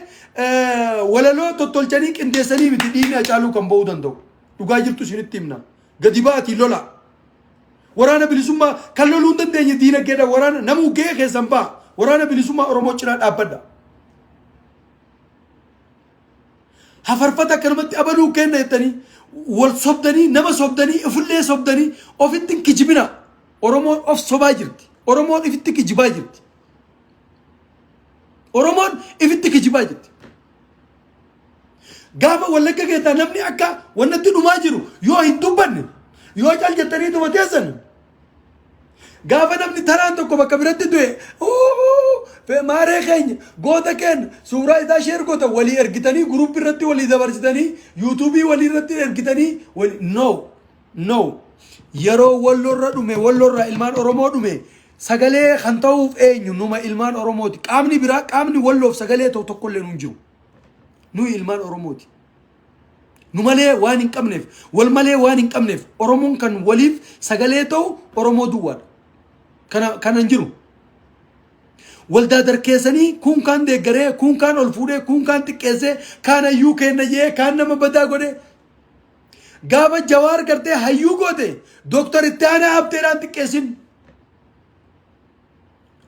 walaloo tottolchanii qindeessanii miti dhiigni Hacaaluu kan ba'uu danda'u. Dhugaa jirtu isinitti himna. Gadi ba'atii lola. Waraana bilisummaa kan loluu hin dandeenye diinagdeedha waraana namuu ga'ee keessan ba'a. Waraana bilisummaa Oromoo cinaa dhaabbadha. Hafarfata akkanumatti abaluu kenna jettanii wal sobdanii nama sobdanii ofillee sobdanii ofitti hin kijibina. Oromoon of sobaa jirti. Oromoon ifitti kijibaa jirti. Oromoon ifitti kijibaa jirti. Gaafa Wallagga keessaa namni akka wannatti dhumaa jiru yoo hin dubbanne yoo cal jettanii tuma teessan gaafa namni taraan tokko bakka biratti du'e "Uuu, maaree keenya goota keenya" suuraa isaa share goota walii ergitanii, group irratti walii dabarsitanii, YouTube walii irratti ergitanii walii. No, no, yeroo Wallorra dhume, Wallorra ilmaan Oromoo dhume, sagalee kan ta'uuf eenyu? Numa ilmaan Oromooti. Qaamni biraa, qaamni Walloof sagalee ta'u tokkollee nu hin jiru. Nuyi ilmaan Oromooti. Nu malee waan hin qabneef, wal malee waan hin qabneef, Oromoon kan waliif sagalee ta'u Oromoo duwwaadha. Kana hin jiru. Waldaa darkeessanii kun kaan deeggaree, kun kaan ol fuudhee, kun kaan xiqqeessee, kaan hayyuu kenna jee, kaan nama badaa godhee. Gaafa Jawaar gartee hayyuu goote Dooktar Itti Aanaa Habteedhaan xiqqeessin.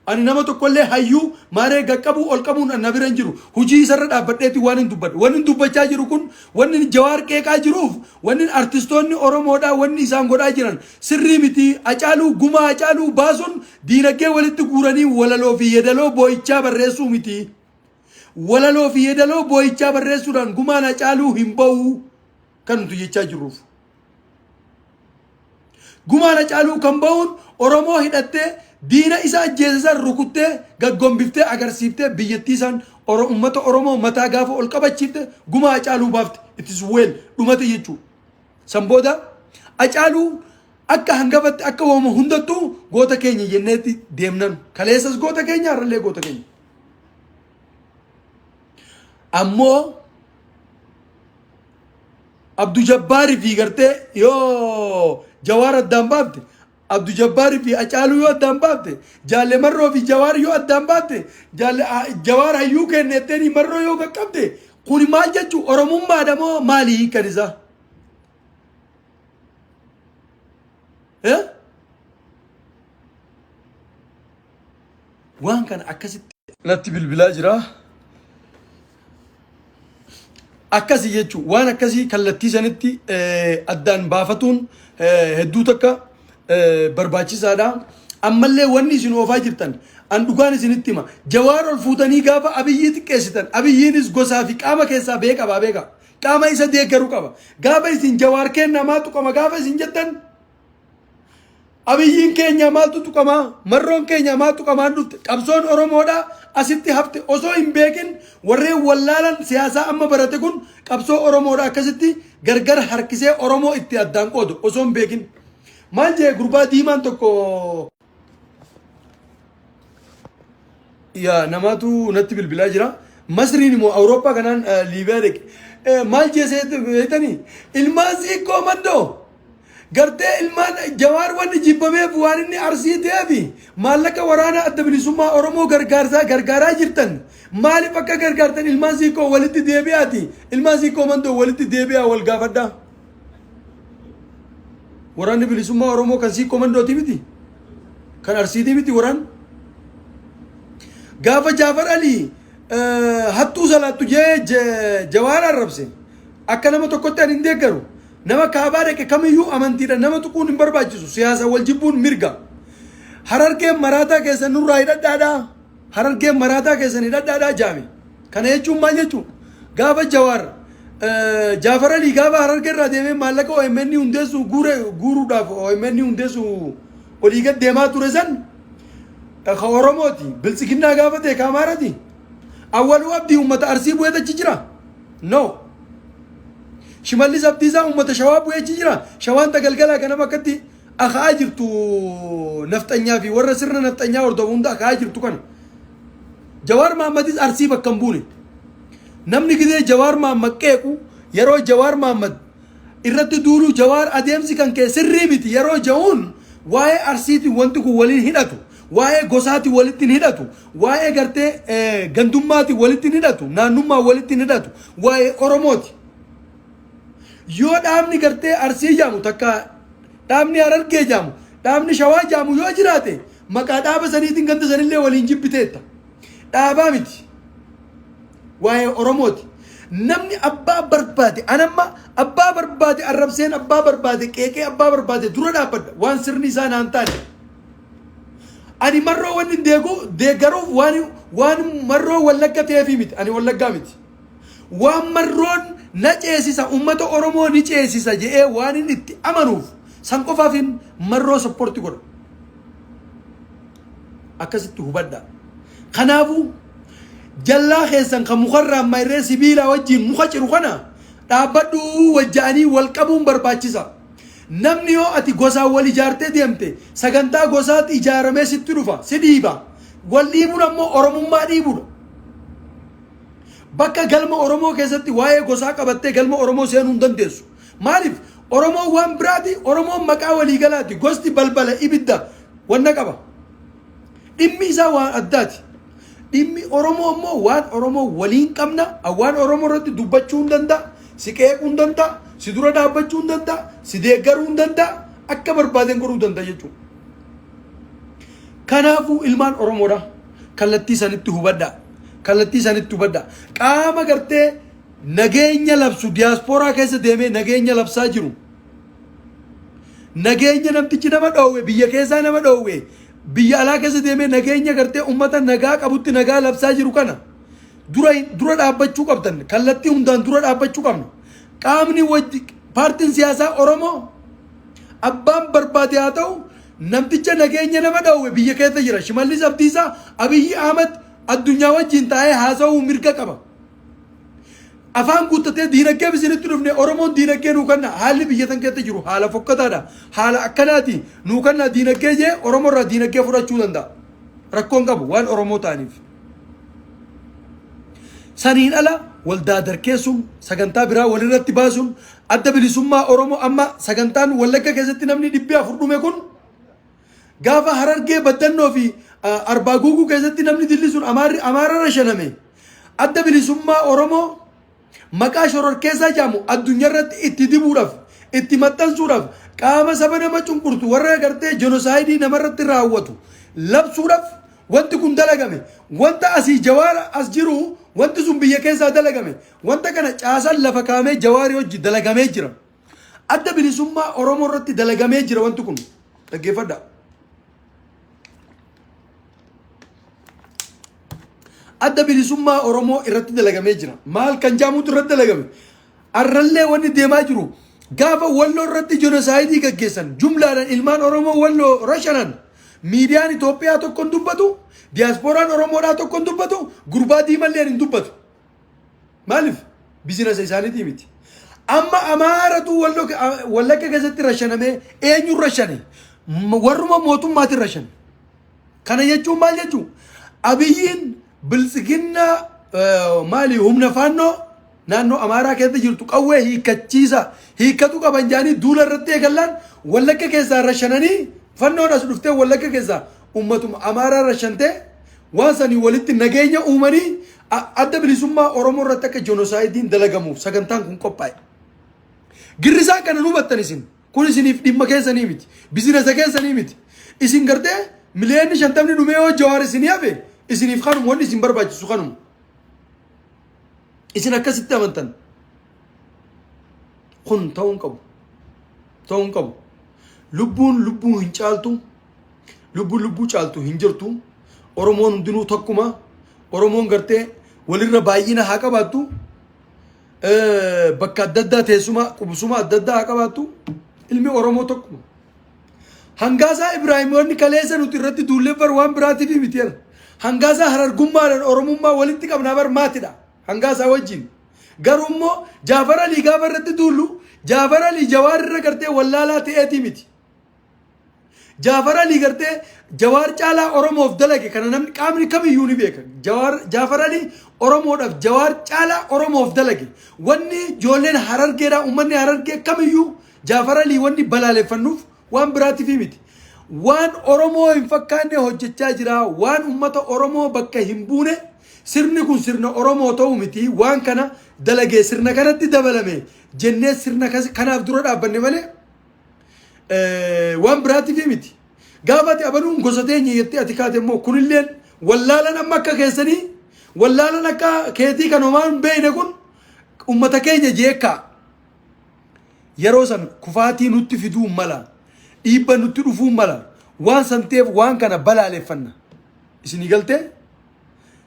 Ani nama tokkollee hayyuu maaree gaqqabuu ol qabuun na bira hin jiru. Hojii isarra dhaabbadheeti waan hin dubbadhe. Wanni hin dubbachaa jiru kun, wanni Jawaar qeeqaa jiruuf, wanni artistoonni Oromoodhaa wanni isaan godhaa jiran sirrii miti. Hacaaluu, gumaa Hacaaluu baasuun diinagdee walitti guuranii walaloo fi yeedaloo boo'ichaa barreessuu miti. Walaloo fi yeedaloo boo'ichaa barreessuudhaan gumaan Hacaaluu hin ba'u kan nuti jechaa jirruuf. Gumaan Hacaaluu kan ba'uun Oromoo hidhattee diina isa ajjeese san rukuttee gaggombiftee agarsiiftee biyyattii isaan uummata Oromoo mataa gaafa ol qabachiifte gumaa Hacaaluu baafte, it is well, dhumate jechuudha. San booda Hacaaluu akka hangafatti akka waama hundattuu goota keenya jenneetti deemnan, kaleessas goota keenya, har'allee goota keenya. Ammoo Abdu Jabbaarii fi gartee yoo Jawaar addaan baafte, Abdu Jabbaarii fi Hacaaluu yoo addaan baafte, Jaalle Marroo fi Jawaar yoo addaan baafte, Jaalle Jawaar hayyuu kennetteenii Marroo yoo qaqqabde, kuni maal jechuu? Oromummaadha moo maali hiikan isaa? Eh? Waan kana akkasitti natti bilbilaa jira. Akkasii jechuun waan akkasii kallattii sanitti addaan baafatuun hedduu takka barbaachisaadha. Ammallee wanni isin oofaa jirtan an dhugaan isinitti hima. Jawaar ol fuutanii gaafa Abiyyii xiqqeessitan, Abiyyiinis gosaa fi qaama keessaa bee qabaa beeka. Qaama isa deeggaru qaba. Gaafa isin Jawaar kennamaa tuqama gaafa isin jettan Abiyyiin keenya maaltu tuqamaa? Marroon keenya maaltu tuqamaan dhufte? Qabsoon Oromoodhaa asitti hafte osoo hin beekin warreen wallaalan siyaasaa amma barate kun qabsoo Oromoodhaa akkasitti gargar harkisee Oromoo itti addaan qoodu osoo hin beekin. Maal jee gurbaa diimaan tokko yaa namaatu natti bilbilaa jira. Masriin immoo Awurooppaa kanaan Liibiyaa dhaqe. Maal jee beektanii? Ilmaan siiqqoo mandoo gartee ilmaan Jawaar wanni jibbameef waan inni Arsii ta'eef maallaqa waraana adda bilisummaa Oromoo gargaarsaa gargaaraa jirtan maaliif akka gargaartan ilmaan siiqqoo walitti deebi'aati. Ilmaan siiqqoo mandoo walitti deebi'aa wal gaafadhaa. Waraanni bilisummaa Oromoo kan siiqqoo mandooti miti. Kan Arsiitii miti waraan. Gaafa Jaafar Alii hattuu salaattu jee Jawaar arrabse akka nama tokkotti ani hin deeggaru. Nama kaabaa dhaqe kamiyyuu amantiidhaan nama tuquun hin barbaachisu. Siyaasa wal jibbuun mirga. Harargeen maraataa keessan nurraa hidhadhaadhaa. Harargeen maraataa keessan hidhadhaadhaa jaame. Kana jechuun maal jechuu? Gaafa Jawaar Jaafar Alii gaafa Harargee irraa deemee maallaqa OMN hundeessu guure guuruudhaaf OMN hundeessu olii gad deemaa ture san ka Oromooti. Biltsiginnaa gaafa ta'e ka Amaarati. Awwaluu Abdii uummata Arsii bu'eet achi jira. No. Shimallis Abdiisaa uummata Shawaa bu'ee achi jira. Shawaan tagalgalaa ganama akkatti aka'aa jirtu nafxanyaa fi warra sirna nafxanyaa hordofu hunda aka'aa jirtu kana. Jawaar Mahammadis Arsii bakka hin buune. Namni gizee Jawaar Mahammad qeequ yeroo Jawaar Mahammad irratti duuluu Jawaar adeemsi kan kee sirrii miti yeroo ja'uun waa'ee Arsiitiin wanti kun waliin hidhatu. Waa'ee gosaatiin walitti hin hidhatu. Waa'ee gartee gandummaatiin walitti hin hidhatu. Naannummaa walitti hin hidhatu. Waa'ee Oromooti. Yoo dhaabni gartee Arsii jaamu takka dhaabni Harargee jaamu dhaabni Shawaa jaamu yoo jiraate maqaa dhaaba saniitiin ganda sanillee waliin jibbiteetta. Dhaabaa miti. Waa'ee Oromooti. Namni abbaa barbaade anamma abbaa barbaade arrabseen abbaa barbaade qeeqee abbaa barbaade dura dhaabbadha waan sirni isaa naan taane. Ani marroo wanni deegu deeggaruuf waan marroo wallagga ta'eefi miti ani wallaggaa miti. Waan marroon na ceesisa uummata Oromoo ni ceesisa jedhee waan inni itti amanuuf san qofaafin marroo sappoorti godha. Akkasitti hubadha. Kanaafuu jallaa keessan kan mukarraa mayree sibiilaa wajjin muka ciru kana dhaabbadhu wajja'anii wal qabuun barbaachisa. Namni yoo ati gosaan wal ijaartee deemte sagantaa gosaatti ijaaramee sitti dhufa si dhiiba. Wal dhiibuun ammoo Oromummaa dhiibuudha. Bakka galma Oromoo keessatti waa'ee gosaa qabattee galma Oromoo seenuu hin dandeessu. Maaliif? Oromoon waan biraati, Oromoon maqaa waliigalaati. Gosti balbala ibidda wanna qaba. Dhimmi isaa waan addaati. Dhimmi Oromoo immoo waan Oromoo waliin qabna, waan Oromoo irratti dubbachuu hin danda'a, si qeequu hin danda'a, si dura dhaabbachuu hin danda'a, si deeggaruu hin danda'a, akka barbaadeen godhuu danda'a jechuudha. Kanaafuu ilmaan Oromoodha. Kallattii sanitti hubadhaa. Kallattii sanitti hubadhaa. Qaama gartee nageenya labsu diyaaspooraa keessa deemee nageenya labsaa jiru. Nageenya namtichi nama dhoowwe biyya keessaa nama dhoowwe biyya alaa keessa deemee nageenya gartee ummata nagaa qabutti nagaa labsaa jiru kana dura dura dhaabbachuu qabdan kallattii hundaan dura dhaabbachuu qabna. Qaamni wajji paartiin siyaasaa Oromoo abbaan barbaade haa ta'u namticha nageenya nama dhoowwe biyya keessa jira. Shimallis Abdiisaa Abiyyi Ahmad addunyaa wajjin taa'ee haasa'uu mirga qaba. Afaan guuttatee diinagdee isinitti dhufne Oromoon diinagdee nuu kenna haalli biyya tan keessa jiru haala fokkataadha haala akkanaati nuu kenna diinagdee jee Oromoo irraa diinagdee fudhachuu danda'a. Rakkoon qabu waan Oromoo ta'aniif. Saniin ala waldaa darkeessuun sagantaa biraa walirratti baasuun adda bilisummaa Oromoo amma sagantaan Wallagga keessatti namni 400 dhume kun gaafa Harargee Baddannoo fi Arbaa Guuguu keessatti namni dilli sun Amaarri Amaararra shaname adda bilisummaa Oromoo maqaa shororkeessaa jedhamu addunyaa irratti itti dibuudhaaf itti maxxansuudhaaf qaama saba nama cunqurtu warra gartee jenosaayidii namarratti raawwatu labsuudhaaf wanti kun dalagame wanta asii jawaar as jiru wanti sun biyya keessaa dalagame wanta kana caasaan lafa kaamee jawaarii hojii dalagamee jira. Adda bilisummaa Oromoo irratti dalagamee jira wanti kun. Dhaggeeffadhaa. Adda bilisummaa Oromoo irratti dalagamee jira. Maal kan jaamuutu irratti dalagame? Arrallee wanni deemaa jiru Gaafa Walloo irratti genocide gaggeessan, jumlaadhaan ilmaan Oromoo Walloo rashanan, miidiyaan Itoophiyaa tokko hin dubbatu, diyaaspooraan Oromoodhaa tokko hin dubbatu, gurbaa diimallee hin dubbatu. Maaliif? Business isaaniitii miti. Amma Amaaratu Walloo Wallagga keessatti rashanamee, eenyuun rashane? Warruma mootummaatiin rashane. Kana jechuun maal jechuu? Abiyyiin biltsiginnaa maali, humna faannoo naannoo Amaaraa keessa jirtu qawwee hiikkachiisa hiikkatu qaban jedhanii duula irratti eegallaan, Wallagga keessaa rashananii, fannoon as dhuftee Wallagga keessaa ummatuma Amaaraa rashantee, waan sanii walitti nageenya uumanii Adda Bilisummaa Oromoo irratti akka genocide-iin dalagamuuf sagantaan kun qophaa'e. Girrisaan kana nu hubattan isin. Kun isiniif dhimma keessanii miti. Business keessanii miti. Isin gartee 50 miliyoonni dhumee yoo Jawaar isinii hafe, isiniif kanuma, wanni isin barbaachisu kanuma. Isin akkasitti amantan. Kun ta'uu hin qabu. Ta'uu hin qabu. Lubbuun lubbuu hin caaltu. Lubbuun lubbuu caaltu hin jirtu. Oromoon hundinuu tokkuma. Oromoon gartee walirra baay'ina haa qabaattu. Bakka adda addaa teessuma qubsuma adda addaa haa qabaattu. Ilmi Oromoo tokkuma. Hangaasaa Ibraahimoonni kaleessa nuti irratti duullee bar waan biraatiif miti jala. Hangaasaa Harargummaadhaan Oromummaa walitti qabnaa bar, maatidha. Hangaasaa wajjin. Garuu immoo Jaafar Alii gaafa irratti duullu, Jaafar Alii Jawaar irra gartee wallaalaa ta'eetii miti. Jaafar Alii gartee Jawaar caalaa Oromoof dalage, kana namni qaamni kamiyyuu ni beeka. Jawaar, Jaafar Alii Oromoodhaaf Jawaar caalaa Oromoof dalage. Wanni ijoolleen Harargeedhaa, uummanni Harargee kamiyyuu Jaafar Alii wanni balaaleffannuuf waan biraatiif miti. Waan Oromoo hin fakkaanne hojjechaa jira. Waan uummata Oromoo bakka hin buune, sirni kun sirna Oromoo ta'uu miti. Waan kana dalagee sirna kanatti dabalame jennee sirna kanaaf dura dhaabbanne malee waan biraatiif miti. Gaafa ati abaluun gosa teenya jettee ati kaate immoo, kunilleen wallaalan amma akka keessanii, wallaalan akka keetii kan homaa hin beekne kun ummata keenya jeekkaa. Yeroo san kufaatii nutti fiduu mala, dhiibba nutti dhufuu mala. Waan san ta'eef waan kana balaaleffanna. Isinii galtee?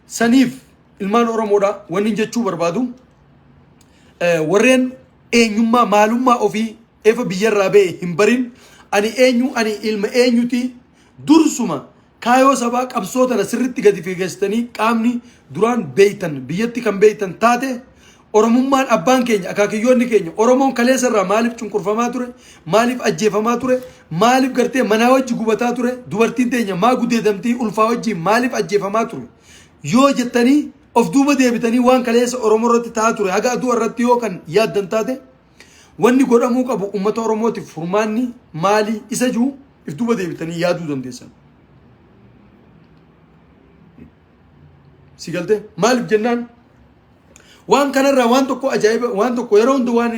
Saniif ilmaan Oromoodha wanni jechuu barbaadu, warreen eenyummaa maalummaa ofii efa biyyarraa ba'e hin barin, ani eenyu, ani ilma eenyuti, dursuma kaayoo sabaa qabsoo tana sirritti gadi fageessitanii qaamni duraan beeytan, biyyatti kan beeytan taate, Oromummaan abbaan keenya, akaakiyyoonni keenya, Oromoon kaleessa irraa maaliif cunqurfamaa ture, maaliif ajjeefamaa ture, maaliif gartee manaa wajji gubataa ture, dubartiin teenya maa gudeedamtii, ulfaa wajji maaliif ajjeefamaa ture yoo jettanii of duuba deebitanii, waan kaleessa Oromoo irratti ta'aa ture haga aduu irratti yoo kan yaaddan taate, wanni godhamuu qabu uummata Oromootiif furmaanni maali isa jiru if duuba deebitanii yaaduu dandeessan. Si galtee? Maaliif jennaan, waan kanarraa waan tokko ajaa'iba, waan tokko yeroo hunda waan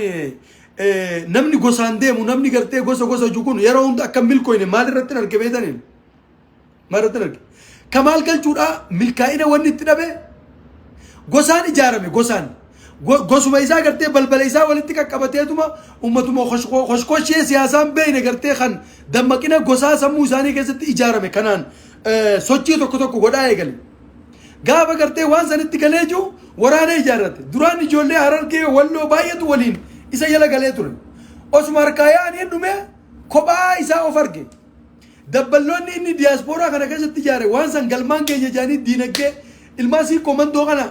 namni gosaan deemu, namni gartee gosa gosa jiru kun yeroo hunda akka milkooyne maal irratti arge beetaniin? Maal irratti arge? Kamaal Galchuudhaa milkaa'ina wanni itti dhabe gosaan ijaarame, gosaan. Gosuma isaa gartee balbala isaa walitti qaqqabateetuma ummatuma koshkoshee siyaasaan beeyne gartee kan dammaqina gosaa sammuu isaanii keessatti ijaarame kanaan sochii tokko tokko godhaa eegale. Gaafa gartee waan sanitti galee jiru waraana ijaarrate. Duraan ijoollee Harargee, Walloo baay'eetu waliin isa jala galee ture. Osuma harkaa yaa'anii dhumee kophaa isaa of arge. Dabballoonni inni diyaaspooraa kana keessatti ijaare waan san galmaan keenya jedhanii diinagdee ilmaan sii komandoo kana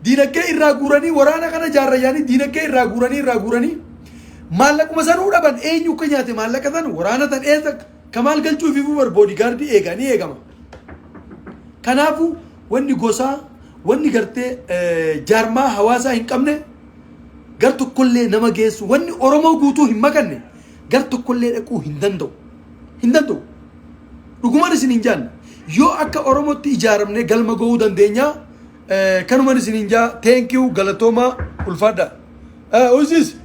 diinagdee irraa guuranii, waraana kana ijaarra jedhanii diinagdee irraa guuranii maallaquma sanuu dhaban. Eenyu akka nyaate maallaqa san, waraana san eessa? Kamaal Galchuu fi bar bodyguard eega, ni eegama. Kanaafuu wanni gosaa, wanni gartee jaarmaa hawaasaa hin qabne gar tokkollee nama geessu, wanni Oromoo guutuu hin makanne gar tokkollee dhaquu hin danda'u. Hin danda'u. Dhuguman isin hin jaanne. Yoo akka Oromootti ijaaramne galma ga'uu dandeenya. Kanuman isin hin jaa. Thank you, galatooma, ulfaadha. Usis.